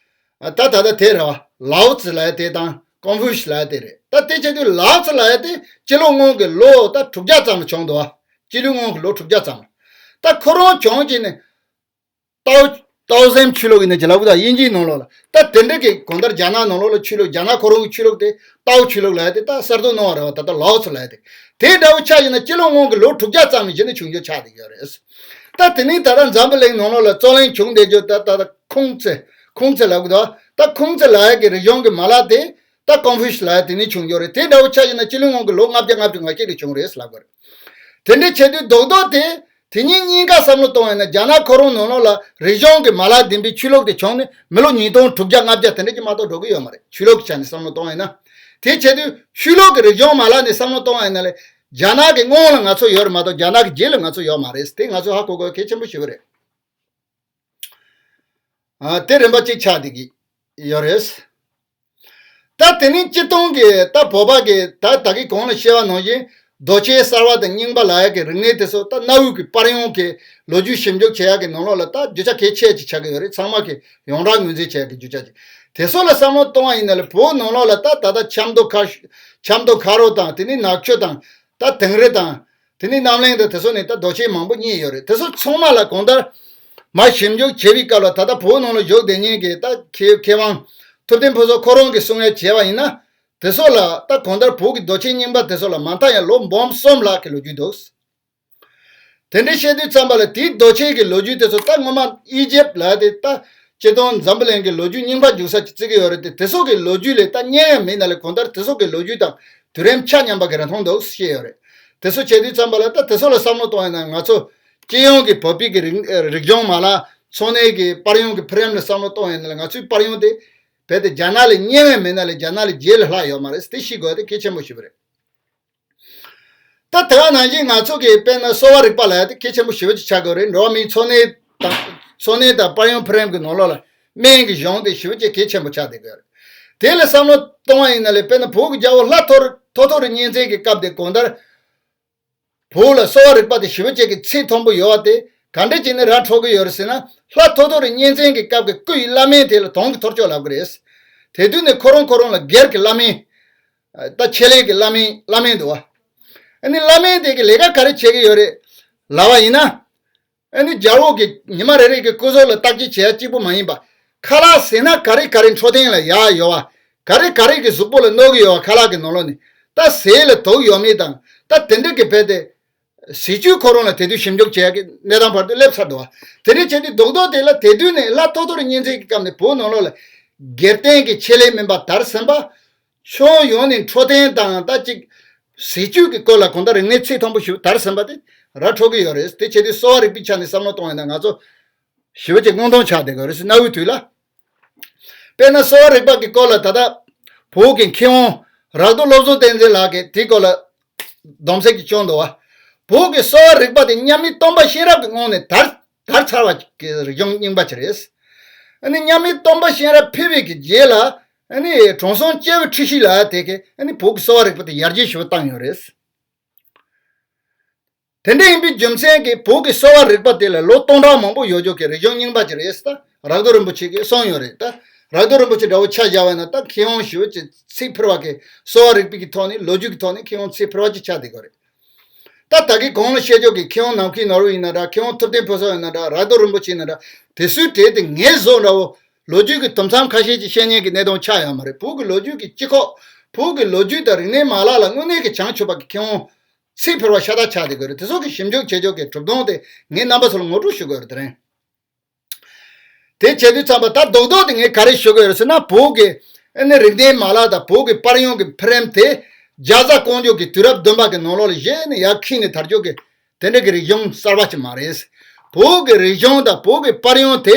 ད་ད་ལྟ་དེ་རེད་བ་ལའོ་ཙི་ལབ་ཡ་དེ་དང་ཀོང་ཧྥུ་ཤི་ལབ་ཡ་དེ་རེད། ད་དེ་བྱེད་དུས་ལའོ་ཙི་ལབ་ཡ་དེ་སྤྱི་ལོ་སྔོན་གྱི་ལོ་ད་དྲུག་བརྒྱ་ཙམ་ལ་བྱུང་འདུག་བ། སྤྱི་ལོ་སྔོན་གྱི་ལོ་དྲུག་བརྒྱ་ཙམ་ལ། ད་ཁོ་རང་བྱུང་རྗེས་ནས། ཏའོ་ཏའོ་ཟེམ་ཆོས་ལུགས་ཡིན་ན་ཅི་ལབ་དགོས་ད་དབྱིན་ཇིའི་ནང་ལོགས་ལ་ད་དེ་འདྲ་གི་གང་ལྟར་རྒྱ་ནག་ནང་ལོགས་ལ་ཆོས་ལུགས་རྒྱ་ནག་ཁོ་རང་གི་ཆོས་ལུགས་དེ་ཏའོ་ཆོས་ལུགས་ལབ་ཡ་དེ་ད་གསར་གཏོད་གནང་བ་རེད་བ། ད་ལྟ་ལའོ་ཙི་ལབ་ཡ་དེ་དེ་འདྲ་བོ་ཆགས་ཡིན་ན་སྤྱི་ལོ་སྔོན་གྱི་ལོ་དྲུག་བརྒྱ་ཙམ་ལ་གཞི་ནས་བྱུང་རྒྱུ་ཆགས་བསྡད་ཡོད་རེད། ད་དེ་ནས་ད་ལྟ་འཛམ་བུ་གླིང་ནང་ལོགས་ལ་རྩོད་གླེང་བྱུང་བསྡད་རྒྱུ་ད་ད་ད་ཁུང་ཙི་ཁུང་ཙི་ལབ་དགོས་ད་ད་ཁུང་ཙི་ལབ་ཡ་གི་རིག་གཞུང་གི་མ་ལག་དེ་ད་ཀོང་ཧྥུ་ཤི་ལབ་ཡ་དེ་ནས་བྱུང་རྒྱུ་རེད། དེ་འདྲ་བོ་ཆགས་ཡིན་ན་སྤྱི་ལོ་སྔོན་གྱི་ལོ་ལྔ་བརྒྱ་ལྔ་བཅུ་ང་གཅིག་ལ་བྱུང་རེད་ལབ་དགོས་རེད། དེ་འདྲ་བྱེད་དུས་རྡོག་རྡོག་དེ། དེ་གཉིས་གཉིས་ཀ་བསམ་བློ་གཏོང་བ་ཡིན་ན་རྒྱ་ནག་ཁོ་རང་ནང་ལོགས་ལ་རིག་གཞུང་གི་མ་ལག་ལྡན་པའི་ཆོས་ལུགས་དེ་བྱུང་ནས་མི་ལོ་ཉིས་སྟོང་དྲུག་བརྒྱ་ལྔ་བརྒྱ་དེ་འདྲ་ཅིག་མ་གཏོགས་འགྲོ་གི་ཡོད་མ་རེད། ཆོས་ལུགས་ཀྱི་ཆ་ནས་བསམ་བློ་གཏོང་བ་ཡིན་ན། དེ་བྱེད་དུས་ཆོས་ལུགས་ཀྱི་རིག་གཞུང་མ་ལག་ནས་བསམ་བློ་གཏོང་བ་ཡིན་ན་ལས་རྒྱ་ནག་གི་སྔོན་ལ་ང་ཚོ་ཡོད་རེད་མ་གཏོགས་རྒྱ་ནག་གི་རྗེས་ལ་ང་ཚོ་ཡོད་མ་རེད། དེ་ང་ཚོ་ཧ་གོ་དགོས་གལ་ཆེན་པོ་ཞིག་རེད། ཨ་དེ་རིམ་པ་གཅིག་ཆགས་བསྡད་ཀྱི་ཡོད་རེད། ད་དེ་ནས་སྤྱིར་བཏང་གི་ད་བོད་པ་གི་ད་ད་གི་གོང་ལ་བཤད་པ་ནང་བཞིན་རྡོ་ཆས་གསར་བ་དང་རྙིང་པ་ལབ་ཡ་གི་རིག་གནས་དེ་ཚོ་ད་གནའ་བོའི་གི་པར་ཡང་གི་ལོ་རྒྱུས་ཞིབ་འཇུག་བྱེད་ཡ་གི་ནང་ལོགས་ལ་ད་རྒྱུ་ཆ་གལ་ཆེ་ཅིག་ཆགས་ཀྱི་ཡོད་རེད། ཚང་མ་གི་ཡོངས་གྲགས་ངོས་འཛིན་བྱེད་ཡ་གི་རྒྱུ་ཆ་ཅིག་དེ་ཚོ་ལ་བསམ་བློ་གཏོང་བ་ཡིན་ན་ལས་བོད་ནང་ལོགས་ལ་ད་ད་ད་ཆབ་མདོ་མཁར་ཆབ་མདོ་མཁར་རོ་དང་དེ་ནས་ནག་ཆུ་དང་ད་དིང་རི་དང་དེ་ནས་རྣམ་གླིང་དང་དེ་ཚོ་ནས་ད་རྡོ་ཆས་མང་པོ་རྙེད་ཡོད་རེད། དེ་ཚོ་ཚང་མ་ལ་གང་ལྟར་མ་ཞིབ་འཇུག་བྱེད་པའི་སྐབས་ལ་ད་ལྟ་བོད་ནང་ལ་བཞུགས་བསྡད་མཁན་གྱི་ད་མཁས་མཁས་དབང་ཐུབ་བསྟན་ཕུན་ཚོགས་ཁོ་རང་གིས་གསུང་ཡ་བྱས་པ་ཡིན་ན། དེ་ཚོ་ལ་ད་གང་ལྟར་བོད་ཀྱི་རྡོ་ཆས་རྙིང་པ་དེ་ཚོ་ལ་མ་མཐའ་ཡང་ལོ་འབུམ་གསུམ་ལྷག་གི་ལོ་རྒྱུས་འདུག་དེ་འདྲའི་བཤད་དུས་ཙམ་པ་ལ་དེའི་རྡོ་ཆས་ཀྱི་ལོ་རྒྱུས་དེ་ཚོ་ད་སྔོན་མ་ཨི་ཇིབ་ལ་དེ་ད་སྤྱིར་བཏང་འཛམ་བུ་གླིང་གི་ལོ་རྒྱུས་རྙིང་པ་འཇུག་ས་ཅིག་བརྩི་གི་ཡོད་རེད་དེ། དེ་ཚོ་གི་ལོ་རྒྱུས་ལས་ད་རྙེད་ཡ་མེད་ན་ལས་གང་ལྟར་དེ་ཚོ་གི་ལོ་རྒྱུས་དང་དུས་རིམ་ཆ་མཉམ་པ་གི་རིན་ཐང་འདུག་བཤད་ཡོད་རེད། དེ་ཚོ་བྱེད་དུས་ཙམ་པ་ལ་ད་དེ་ཚོ་ལ་བསམ་བློ་གཏོང་ཡ་ན་ང་ཚོ་སྤྱི་ཡོངས་ཀྱི་བོད་པའི་གི་རིག་རིག་གཞུང་མ་ལག་འཚོ་གནས་ཀྱི་པར་ཡོང་གི་ཕུལ་རིམ་ལ་བསམ་བློ་གཏོང་ཡ་ན་ལ་ང་ཚོའི་པར་ཡོང་དེ་རྦད་དེ་རྒྱ་ནག་ལས་རྙེད་པ་མེད་ན་ལས་རྒྱ་ནག་ལས་རྗེས་ལ་ལྷག་ཡོད་མ་རེད། དེ་ཤེས་དགོས་དེ་གལ་ཆེན་པོ་ཞིག་རེད། ད་དེ་ག་ནང་བཞིན་ང་ཚོ་གི་དཔེར་ན་གསོ་བ་རིག་པ་ལ་ཡ་དེ་གལ་ཆེན་པོ་ཞེ་པོ་ཅིག་ཆགས་དགོས་རེད། འགྲོ་བ་མིའི་འཚོ་གནས་དང་འཚོ་གནས་དང་པར་ཡོང་ཕུལ་རིམ་གྱི་ནང་ལོགས་ལ་སྨན་གྱི་གཞུང་དེ་ཞེ་པོ་ཅིག་གལ་ཆེན་པོ་ཆགས་བསྡད་དགོས་རེད། དེ་ལ་བསམ་བློ་གཏོང་བ་ཡིན་ན་ལས་དཔེར་ན་བོད་ཀྱི་རྒྱལ་པོ་ལྷ་ཐོ་ཐོ་ཐོ་རི་གཉན་བཙན་གྱི་སྐབས་དེ་གང་ལྟར་བོད་ལ་གསོ་བ་རིག་པ་དེ་ཞེ་པོ་ཅིག་གི་ཚད་མཐོན་པོ་ཡོད་པ་དེ་ག་འདྲ་བྱས་ནས་ར་འཕྲོད་ཀྱི་ཡོད་རེད་ཟེར་ན། ལྷ་ཐོ་ཐོ་རི་གཉན་བཙན་གྱི་སྐབས་ཀྱི་སྐུ་ཡི་བླ་སྨན་དེ་ལ་དོང་གི་ཐོར་ཅོག་ལབ་ཀྱི་རེད། དེ་དུས་ནས་ཁོ་རང་ཁོ་རང་ལ་སྒེར་གྱི་བླ་སྨན། ད་ཆེད་ལས་ཀྱི་བླ་སྨན་བླ་སྨན་འདུག་བ། ཨ་ནི་བླ་སྨན་དེ་གི་ལས་ཀ་ག་རེ་བྱེད་ཀྱི་ཡོད་རེད་ལབ་པ་ཡིན་ན། ཨ་ནི་རྒྱལ་པོ་གི་ཉི་མ་རེ་རེ་གི་སྐུ་གཟུགས་ལ་བརྟག་དཔྱད་བྱེད་ཡ་གཅིག་པུ་མ་ཡིན་པ། ཁ་ལག་ཟས་ན་ག་རེ་ག་རེ་འཕྲོད་བསྟེན་ལ་ཡག་ཡོད་བ། ག་རེ་ག་རེ་གི་གཟུགས་པོ་ལ་གནོད་གི་ཡོད་བ། ཁ་ལག་གི་ནང་ལོགས་ནས་ད་ཟས་ལ་དུག་ཡོད་མེད་དང་ད་དེ་འདྲ་གི་རྦད་དེ། ཟས་བཅུད་ཁོ་རང་ལ་དེ་དུས་ཞིབ་འཇུག་བྱེད་ཡ་གི་གནས་སྟངས་བར་དུ་སླེབས་ཚར་འདུག་བ། དེ་འདྲ་བྱས་དུས་རྡོག་རྡོག་དེ་ལ་དེ་དུས་ནས་ལྷ་ཐོ་ཐོ་རི་གཉན་བཙན་གྱི་སྐབས་ནས་བོད་ནང་ལོགས་ལ་སྒེར་བསྟེན་གྱི་ཆེད་ལས་སྨན་པ་དར་ཟིན་པ། ཕྱོགས་ཡོངས་ནས་འཕྲོད་བསྟེན་དང་ད་ཅིག་ཟས་བཅུད་ཀྱི་སྐོར་ལ་གང་ལྟར་རིག་གནས་ཚད་མཐོན་པོ་ཞིག་དར་ཟིན་པ་དེ་ར་འཕྲོད་ཀྱི་ཡོད་རེད། དེ་བྱས་དུས་གསོ་བ་རིག་པའི་ཆ་ནས་བསམ་བློ་གཏོང་བ་ཡིན་ན་ང་ཚོ་ཞི་བ་ཅིག་སྔོན་ཐོན་ཆགས་བསྡད་ཀྱི་ཡོད་རེད་ཟེར། གནའ་བོའི་དུས་ལ། དཔེར་ན་གསོ་བ་རིག་པ་གི་སྐོར་ལ་ད་ལྟ་བོད་ཀྱི་མཁས་དབང་རག་རྡོར་བློ་བཟང་བསྟན་འཛིན་ལགས་ཀྱིས་དེའི་སྐོར་ལ་སྡོམ་ཚིག་ཅིག་བསྐྱོན་འདུག་བ། བོད་ཀྱི་གསོ་བ་རིག་པ་དེ་མཉམ་མེད་སྟོན་པ་གཤེན་རབ་ཀྱི་སྔོན་ནས་དར་དར་ཚར་བ་གི་རིག་གཞུང་རྙིང་པ་ཅིག་རེད། ཨ་ནི་མཉམ་མེད་སྟོན་པ་གཤེན་རབ་ཕེབས་པའི་གི་རྗེས་ལ་ཨ་ནི་དྲང་སྲོང་སྐྱེས་བུ་ཁྲི་བཞི་ལ་དེ་གས་ཨ་ནི་བོད་ཀྱི་གསོ་བ་རིག་པ་དེ་ཡར་རྒྱས་ཞུ་བཏང་ཡོད་རེད། དེ་འདྲ་ཡིན་པའི་རྒྱུ་མཚན་གྱིས་བོད་ཀྱི་གསོ་བ་རིག་པ་དེ་ལ་ལོ་སྟོང་ཕྲག་མང་པོ་ཡོད་རྒྱུ་གི་རིག་གཞུང་རྙིང་པ་ཅིག་རེད་ཟེར་ད་རག་རྡོར་རིན་པོ་ཆེ་གིས་གསུངས་ཡོད་རེད། ད་རག་རྡོར་རིན་པོ་ཆེ་འདྲ་བོ་ཆ་བཞག་པ་ཡིན་ན་ད་མཁས་དབང་ཞེ་པོ་ཅིག་ཚིག་ཕུལ་བ་གི་གསོ་བ་རིག་པའི་གི་ཐོག་ནས་ལོ་རྒྱུས་ཀྱི་ཐོག་ནས་མཁས་དབང་ཚིག་ཕུལ་བ་ཅིག་ཆགས་བསྡད་ཀྱི་རེད། ད་ད་གིན་གོང་ལ་བཤད་ཕྱོགས་ཀྱི་མཁས་དབང་ནམ་མཁའི་ནོར་བུ་ཡིན་ན་འདྲ། མཁས་དབང་ཐུབ་བསྟན་ཕུན་ཚོགས་ཡིན་ན་འདྲ། རག་རྡོར་རིན་པོ་ཆེ་ཡིན་ན་འདྲ། དེ་ཚོའི་གྲས་དེ་ངས་བཟོ་འདྲ་བོ་ལོ་རྒྱུས་ཀྱི་དུམ་མཚམས་ཁ་ཤས་ཅིག་བཤད་མཁན་གྱི་གནད་དོན་ཆགས་ཡོད་མ་རེད། བོད་ཀྱི་ལོ་རྒྱུས་ཀྱི་སྤྱི་ཁོག་བོད་ཀྱི་ལོ་རྒྱུས་དང་རིག་གནས་མ་ལག་ལ་དངོས་གནས་ཀྱི་བྱང་ཆུབ་པ་གི་མཁས་དབང་ཚིག་ཕུལ་བ་ཤ་སྟག་ཆགས་བསྡད་ཀྱི་རེད། དེ་ཚོ་གི་ཞིབ་འཇུག་བྱེད་ཕྱོགས་ཀྱི་གྲུབ་དོན་དེ་ངས་རྣམ་པ་ཚོ་ལ་ངོ་སྤྲོད་ཞུ་དགོས་རེད། དེ་རིང་དེ་བྱེད་དུས་ཙམ་པ་ད་རྡོག་རྡོག་དེ་ངས་ག་རེ་ཞུ་དགོས་རེད་ཟེར་ན། བོད་ཀྱི་ཨ་ནི་རིག་གནས་མ་ལག་དང་བོད་ཀྱི་པར་ཡང་གི་ཕི་རེམ་དེ་རྒྱ་བཟའ་ཀོང་ཇོ་གི་དུས་རབས་བདུན་པ་གི་ནང་ལོགས་ལ་གཞི་ནས་ཡར་ཁྱེར་ནས་དར་རྒྱུ་གི་དེ་འདྲ་གི་རིག་གཞུང་གསར་པ་ཅིག་མ་རེད། བོད་ཀྱི་རིག་གཞུང་དང་བོད་ཀྱི་པར་ཡང་དེ་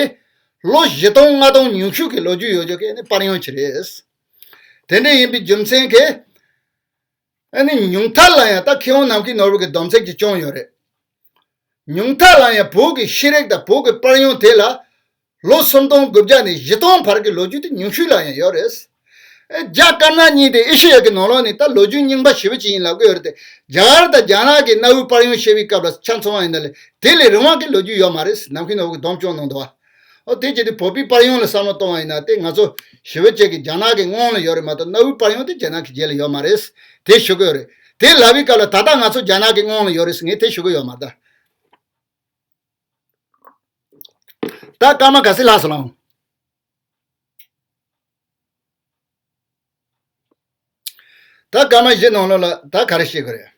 ལོ་བཞི་སྟོང་ལྔ་སྟོང་ཉུང་ཤོས་ཀྱི་ལོ་རྒྱུས་ཡོད་རྒྱུ་གི་ཨ་ནི་པར་ཡང་ཅིག་རེད། དེ་འདྲ་ཡིན་པའི་རྒྱུ་མཚན་གྱིས་ཨ་ནི་ཉུང་མཐའ་ལ་ཡང་ད་མཁས་དབང་ནམ་མཁའི་ནོར་བུ་གི་སྡོམ་ཚིག་ཅིག་བསྐྱོན་ཡོད་རེད། ཉུང་མཐའ་ལ་ཡང་བོད་ཀྱི་ཤེས་རིག་དང་བོད་ཀྱི་པར་ཡང་དེ་ལ་ལོ་སུམ་སྟོང་དགུ་བརྒྱ་ནས་བཞི་སྟོང་བར་གྱི་ལོ་རྒྱུས་དེ་ཉུང་ཤོས་ལ་ཡང་ཡོད་རེད། ཨེ་རྒྱ་དཀར་ནག་གཉིས་དེ་ཨེ་ཤེ་ཡ་གི་ནང་ལོགས་ནས་ད་ལོ་རྒྱུས་རྙིང་པ་ཞེ་པོ་ཅིག་ཡིན་ལབ་ཀྱི་ཡོད་རེད་དེ། རྒྱ་གར་དང་རྒྱ་ནག་གི་གནའ་བོའི་པར་ཡང་བཤད་པའི་སྐབས་ལ་ཆ་མཚོན་པ་ཡིན་ན་ལས་དེ་ལས་རིང་བ་གི་ལོ་རྒྱུས་ཡོད་མ་རེད། ནམ་མཁའི་ནོར་བུ་གི་སྡོམ་བསྐྱོན་གནང་འདུག་བ། ཨོ་དེ་བྱས་ཏེ་བོད་པའི་པར་ཡང་ལ་བསམ་བློ་གཏོང་བ་ཡིན་ན་དེ་ང་ཚོ་ཞི་བ་ཅན་གྱི་རྒྱ་ནག་གི་སྔོན་ལ་ཡོད་རེད་མ་གཏོགས་གནའ་བོའི་པར་ཡང་དེ་རྒྱ་ནག་གི་རྗེས་ལ་ཡོད་མ་རེད། དེ་ཞུ་གི་ཡོད་རེད། དེ་ལབ་པའི་སྐབས་ལ་ད་ལྟ་ང་ཚོ་རྒྱ་ནག་གི་སྔོན་ལ་ཡོད་རེད་ཟེར་ངས་དེ་ཞུ་གི་ཡོད་མ་རེད། ད་སྐར་མ་ག་ཚོད་ལྷག་སོང་ལགས། ད་སྐར་མ་བཞི་ནང་ལོགས་ལ་ད་ག་རེ་བཤད་དགོས་རེད།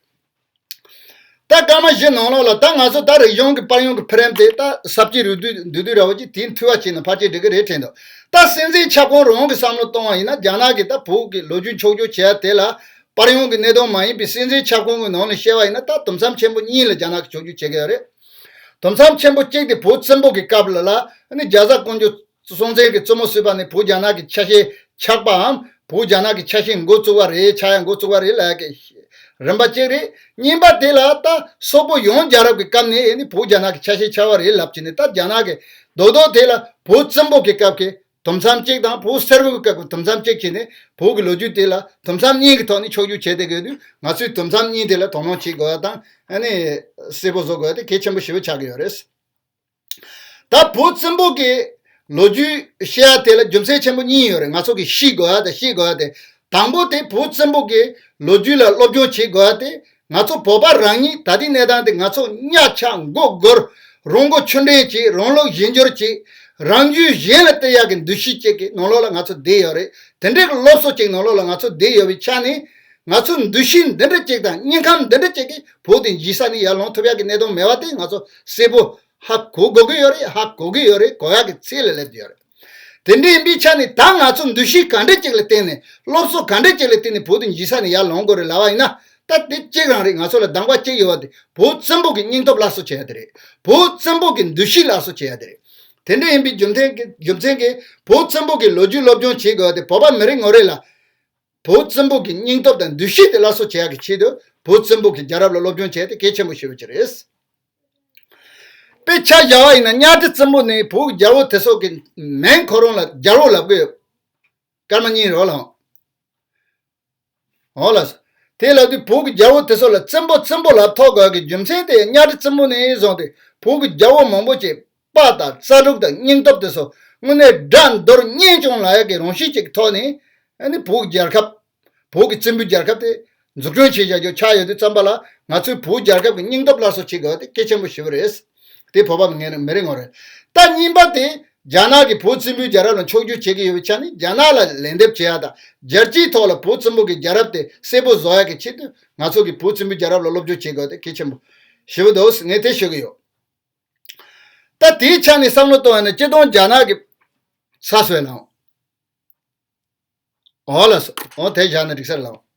ད་སྐར་མ་བཞི་ནང་ལོགས་ལ་ད་ང་ཚོ་ད་རིག་གཞུང་གི་པར་ཡང་གི་ཕི་རེམ་དེ་ད་ས་བཅད་རུ་དུས་འདུས་དུས་ར་བ་ཅིག་དེ་འཐུས་པ་བྱས་ན་ཕལ་ཆེར་འགྲིག་གི་རེད་དྲན་འདུག་ད་སྲིད་འཛིན་ཁྱབ་ཁོངས་རང་གི་བསམ་བློ་གཏོང་བ་ཡིན་ན་རྒྱ་ནག་གི་ད་བོད་ཀྱི་ལོ་རྒྱུས་ཕྱོགས་བསྒྱུར་བྱས་དེ་ལ་པར་ཡང་གི་གནད་དོན་མ་ཡིན་པའི་སྲིད་འཛིན་ཁྱབ་ཁོངས་ཀྱི་ནང་ནས་བཤད་པ་ཡིན་ན་ད་དུམ་མཚམས་ཆེན་པོ་གཉིས་ལ་རྒྱ་ནག་གི་ཕྱོགས་བསྒྱུར་བྱེད་ཀྱི་ཡོད་རེད། དུམ་མཚམས་ཆེན་པོ་གཅིག་དེ་བོད་བཙན་པོ་གི་སྐབས་ལ་ལ་ནི་རྒྱ་བཟའ་ཀོང་ཇོ་སྲོང་བཙན་གྱི་བཙུན་མོ་བསུས་པ་ནི་བོད་རྒྱ་ནག་གི་ཆ་ཤས་ཆགས་པའམ་བོད་རྒྱ་ནག་གི་ཆ་ཤས་འགོ་བཙུགས་པ་རེད། ཆགས་ཡ་འགོ་བཙུགས་པ་རེད་ལབ་ཀྱི་རིམ་པ་གཅིག་རེད། གཉིས་པ་དེ་ལ་ད་སོག་པོ་ཡོངས་རྒྱལ་རབས་ཀྱི་སྐབས་ནས་ནི་བོད་རྒྱ་ནག་གི་ཆ་ཤས་ཆགས་པ་རེད་ལབ་ཀྱི་ནི་ད་རྒྱ་ནག་གི་རྡོག་རྡོག་དེ་ལ་བོད་བཙན་པོ་གི་སྐབས་ཀྱི་དུམ་མཚམས་གཅིག་དང་བོད་སེར་པོའི་སྐབས་ཀྱི་དུམ་མཚམས་གཅིག་བྱས་ནས་བོད་ཀྱི་ལོ་རྒྱུས་དེ་ལ་དུམ་མཚམས་གཉིས་ཀྱི་ཐོག་ནས་ཕྱོགས་བསྒྱུར་བྱས་བསྡད་དགོས་དུས་ང་ཚོས་དུམ་མཚམས་གཉིས་དེ་ལ་དོ་སྣང་བྱེད་དགོས་པ་དང་ཨ་ནི་གསལ་པོ་བཟོ་དགོས་པ་དེ་གལ་ཆེན་པོ་ཞེ་པོ་ཆགས་ཀྱི་ཡོད་རེད། ད་བོད་བཙན་པོ་གི་ལོ་རྒྱུས་བཤད་ཡ་དེ་ལ་རྒྱུ་མཚན་ཆེན་པོ་གཉིས་ཡོད་རེད། ང་ཚོ་གི་ཤེས་དགོས་ཡ་དང་ཤེས་དགོས་ཡ་དེ། དང་པོ་དེ་བོད་བཙན་པོ་གི་ལོ་རྒྱུས་ལ་སློབ་སྦྱོང་བྱེད་དགོས་ཡ་དེ་ང་ཚོ་བོད་པ་རང་ཉིད་ད་ལྟའི་གནས་སྟངས་དེ་ང་ཚོ་གཉའ་ཆག་མགོ་སྒུར་རང་མགོ་ཆུ་འདྲེན་བྱེད་རང་ལུགས་གཞན་འགྱུར་བྱེད་རང་རྒྱུད་གཞན་ལ་སྟེར་ཡ་གི་འདུ་ཤེས་ཅིག་གི་ནང་ལོགས་ལ་ང་ཚོ་བསྡད་ཡོད་རེད། དེ་འདྲའི་གི་སློབ་གསོ་ཅིག་ནང་ལོགས་ལ་ང་ཚོ་བསྡད་ཡོད་པའི་ཆ་ནས་ང་ཚོ་འདུ་ཤེས་འདི་འདྲ་ཅིག་དང་དམྱལ་ཁམས་འདི་འདྲ་ཅིག་གི་བོད་དེ་འཇིག་ས་ནས་ཡར་ལོངས་ཐུབ་ཡ་གི་གནད་དོན་མེད་པ་དེ་ང་ཚོ་གསལ་པོ་ཧ་གོ་དགོས་ཀྱི་ཡོད་རེད། ཧ་གོ་གི་ཡོད་རེད། གོ་ཡག་གི་ཚད་ལ་སླེབས་ཡོད་རེད། དེ་འདྲ་ཡིན་པའི་ཆ་ནས་ད་ང་ཚོ་འདུ་ཤེས་ག་འདྲ་ཅིག་ལ་བརྟེན་ནས་སློབ་གསོ་ག་འདྲ་ཅིག་ལ་བརྟེན་ནས་བོད་དེ་འཇིག་ས་ནས་ཡར་ལོངས་དགོས་རེད་ལབ་པ་ཡིན་ན་ད་དེ་གཅིག་རང་རེད། ང་ཚོ་ལ་གདམ་ག་གཅིག་ཡོད་པ་དེ་བོད་བཙན་པོ་གི་སྙིང་སྟོབས་སླར་གསོ་བྱེད་ཡ་དེ་རེད། བོད་བཙན་པོ་གི་འདུ་ཤེས་སླར་གསོ་བྱེད་ཡ་དེ་རེད། དེ་འདྲ་ཡིན་པའི་རྒྱུ་མཚན་གྱི་རྒྱུ་མཚན་གྱིས་བོད་བཙན་པོ་གི་ལོ་རྒྱུས་སློབ་སྦྱོང་བྱེད་དགོས་པ་དེ་བོད་པ་མི་རེ་ངོ་རེ་ལ་བོད་བཙན་པོ་གི་སྙིང་སྟོབས་དང་འདུ་ཤེས་དེ་སླར་གསོ་བྱེད་ཡག་གི་ཆེད་དུ་བོད་བཙན་པོ་གི་རྒྱལ་རབས་ལ་སློབ་སྦྱོང་བྱས་ཏེ་གལ་ཆེན་པོ་ཞེ་པོ་ཅིག་རེད། དཔེ་ཆ་བཞག་པ་ཡིན་ན་གཉའ་ཁྲི་བཙན་པོ་ནི་བོད་ཀྱི་རྒྱལ་པོ་དེ་ཚོ་གི་མིང་ཁོ་རང་ལ་རྒྱལ་པོ་ལབ་གི་ཡོད། སྐར་མ་གཉིས་རེད་བ་ལགས། འོ་ལགས། དེ་ལབ་དུས་བོད་ཀྱི་རྒྱལ་པོ་དེ་ཚོ་ལ་བཙན་པོ་བཙན་པོ་ལབ་ཐོགས་དགོས་ཀྱི་རྒྱུ་མཚན་དེ་གཉའ་ཁྲི་བཙན་པོ་ནས་བཟུང་སྟེ་བོད་ཀྱི་རྒྱལ་པོ་མང་པོ་ཅིག་དཔའ་དང་རྩལ་སྤྲུགས་དང་སྙིང་སྟོབས་དེ་ཚོ་དངོས་གནས་དགྲ་འདོར་གཉེན་སྐྱོང་ལབ་ཡག་གི་རང་བཞིན་ཅིག་གི་ཐོག་ནས་ཨ་ནི་བོད་ཀྱི་རྒྱལ་ཁབ་བོད་ཀྱི་བཙན་པོའི་རྒྱལ་ཁབ་དེ་འཛུགས་སྐྲུན་བྱེད་བཞག་རྒྱུ་ཆགས་ཡོད་དུས་ཙམ་པ་ལ་ང་ཚོས་བོད་རྒྱལ་ཁབ་ཀྱི་སྙིང་སྟོབས་སླར་གསོ་བྱེད་དགོས་པ་དེ་གལ་ཆེན་པོ་ཞེ་པོ་རེད། དེ་བོད་པ་མི་ངན་མི་རེ་ངོ་རེད། ད་གཉིས་པ་དེ་རྒྱ་ནག་གིས་བོད་བཙན་པོའི་རྒྱལ་རབས་ལ་ཕྱོགས་བསྒྱུར་བྱེད་ཀྱི་ཡོད་པའི་ཆ་ནས་རྒྱ་ནག་ལ་ལན་འདེབས་བྱེད་ཡ་དང་རྒྱལ་སྤྱིའི་ཐོག་ལ་བོད་བཙན་པོ་གི་རྒྱལ་རབས་དེ་གསལ་པོ་བཟོ་ཡ་གི་ཆེད་དུ་ང་ཚོ་གིས་བོད་བཙན་པོའི་རྒྱལ་རབས་ལ་སློབ་སྦྱོང་བྱེད་དགོས་དེ་གལ་ཆེན་པོ་ཞེ་པོ་འདུག་ངས་དེ་ཤོད་ཀྱི་ཡོད། ད་དེའི་ཆ་ནས་བསམ་བློ་གཏོང་བ་ཡིན་ན་སྤྱིར་བཏང་རྒྱ་ནག་གི་ཚ་སོས་ལང་ འོ་ལགས་སོ། འོ་དེ་བཞག་ན་འགྲིག་ས་རེད་ལགས།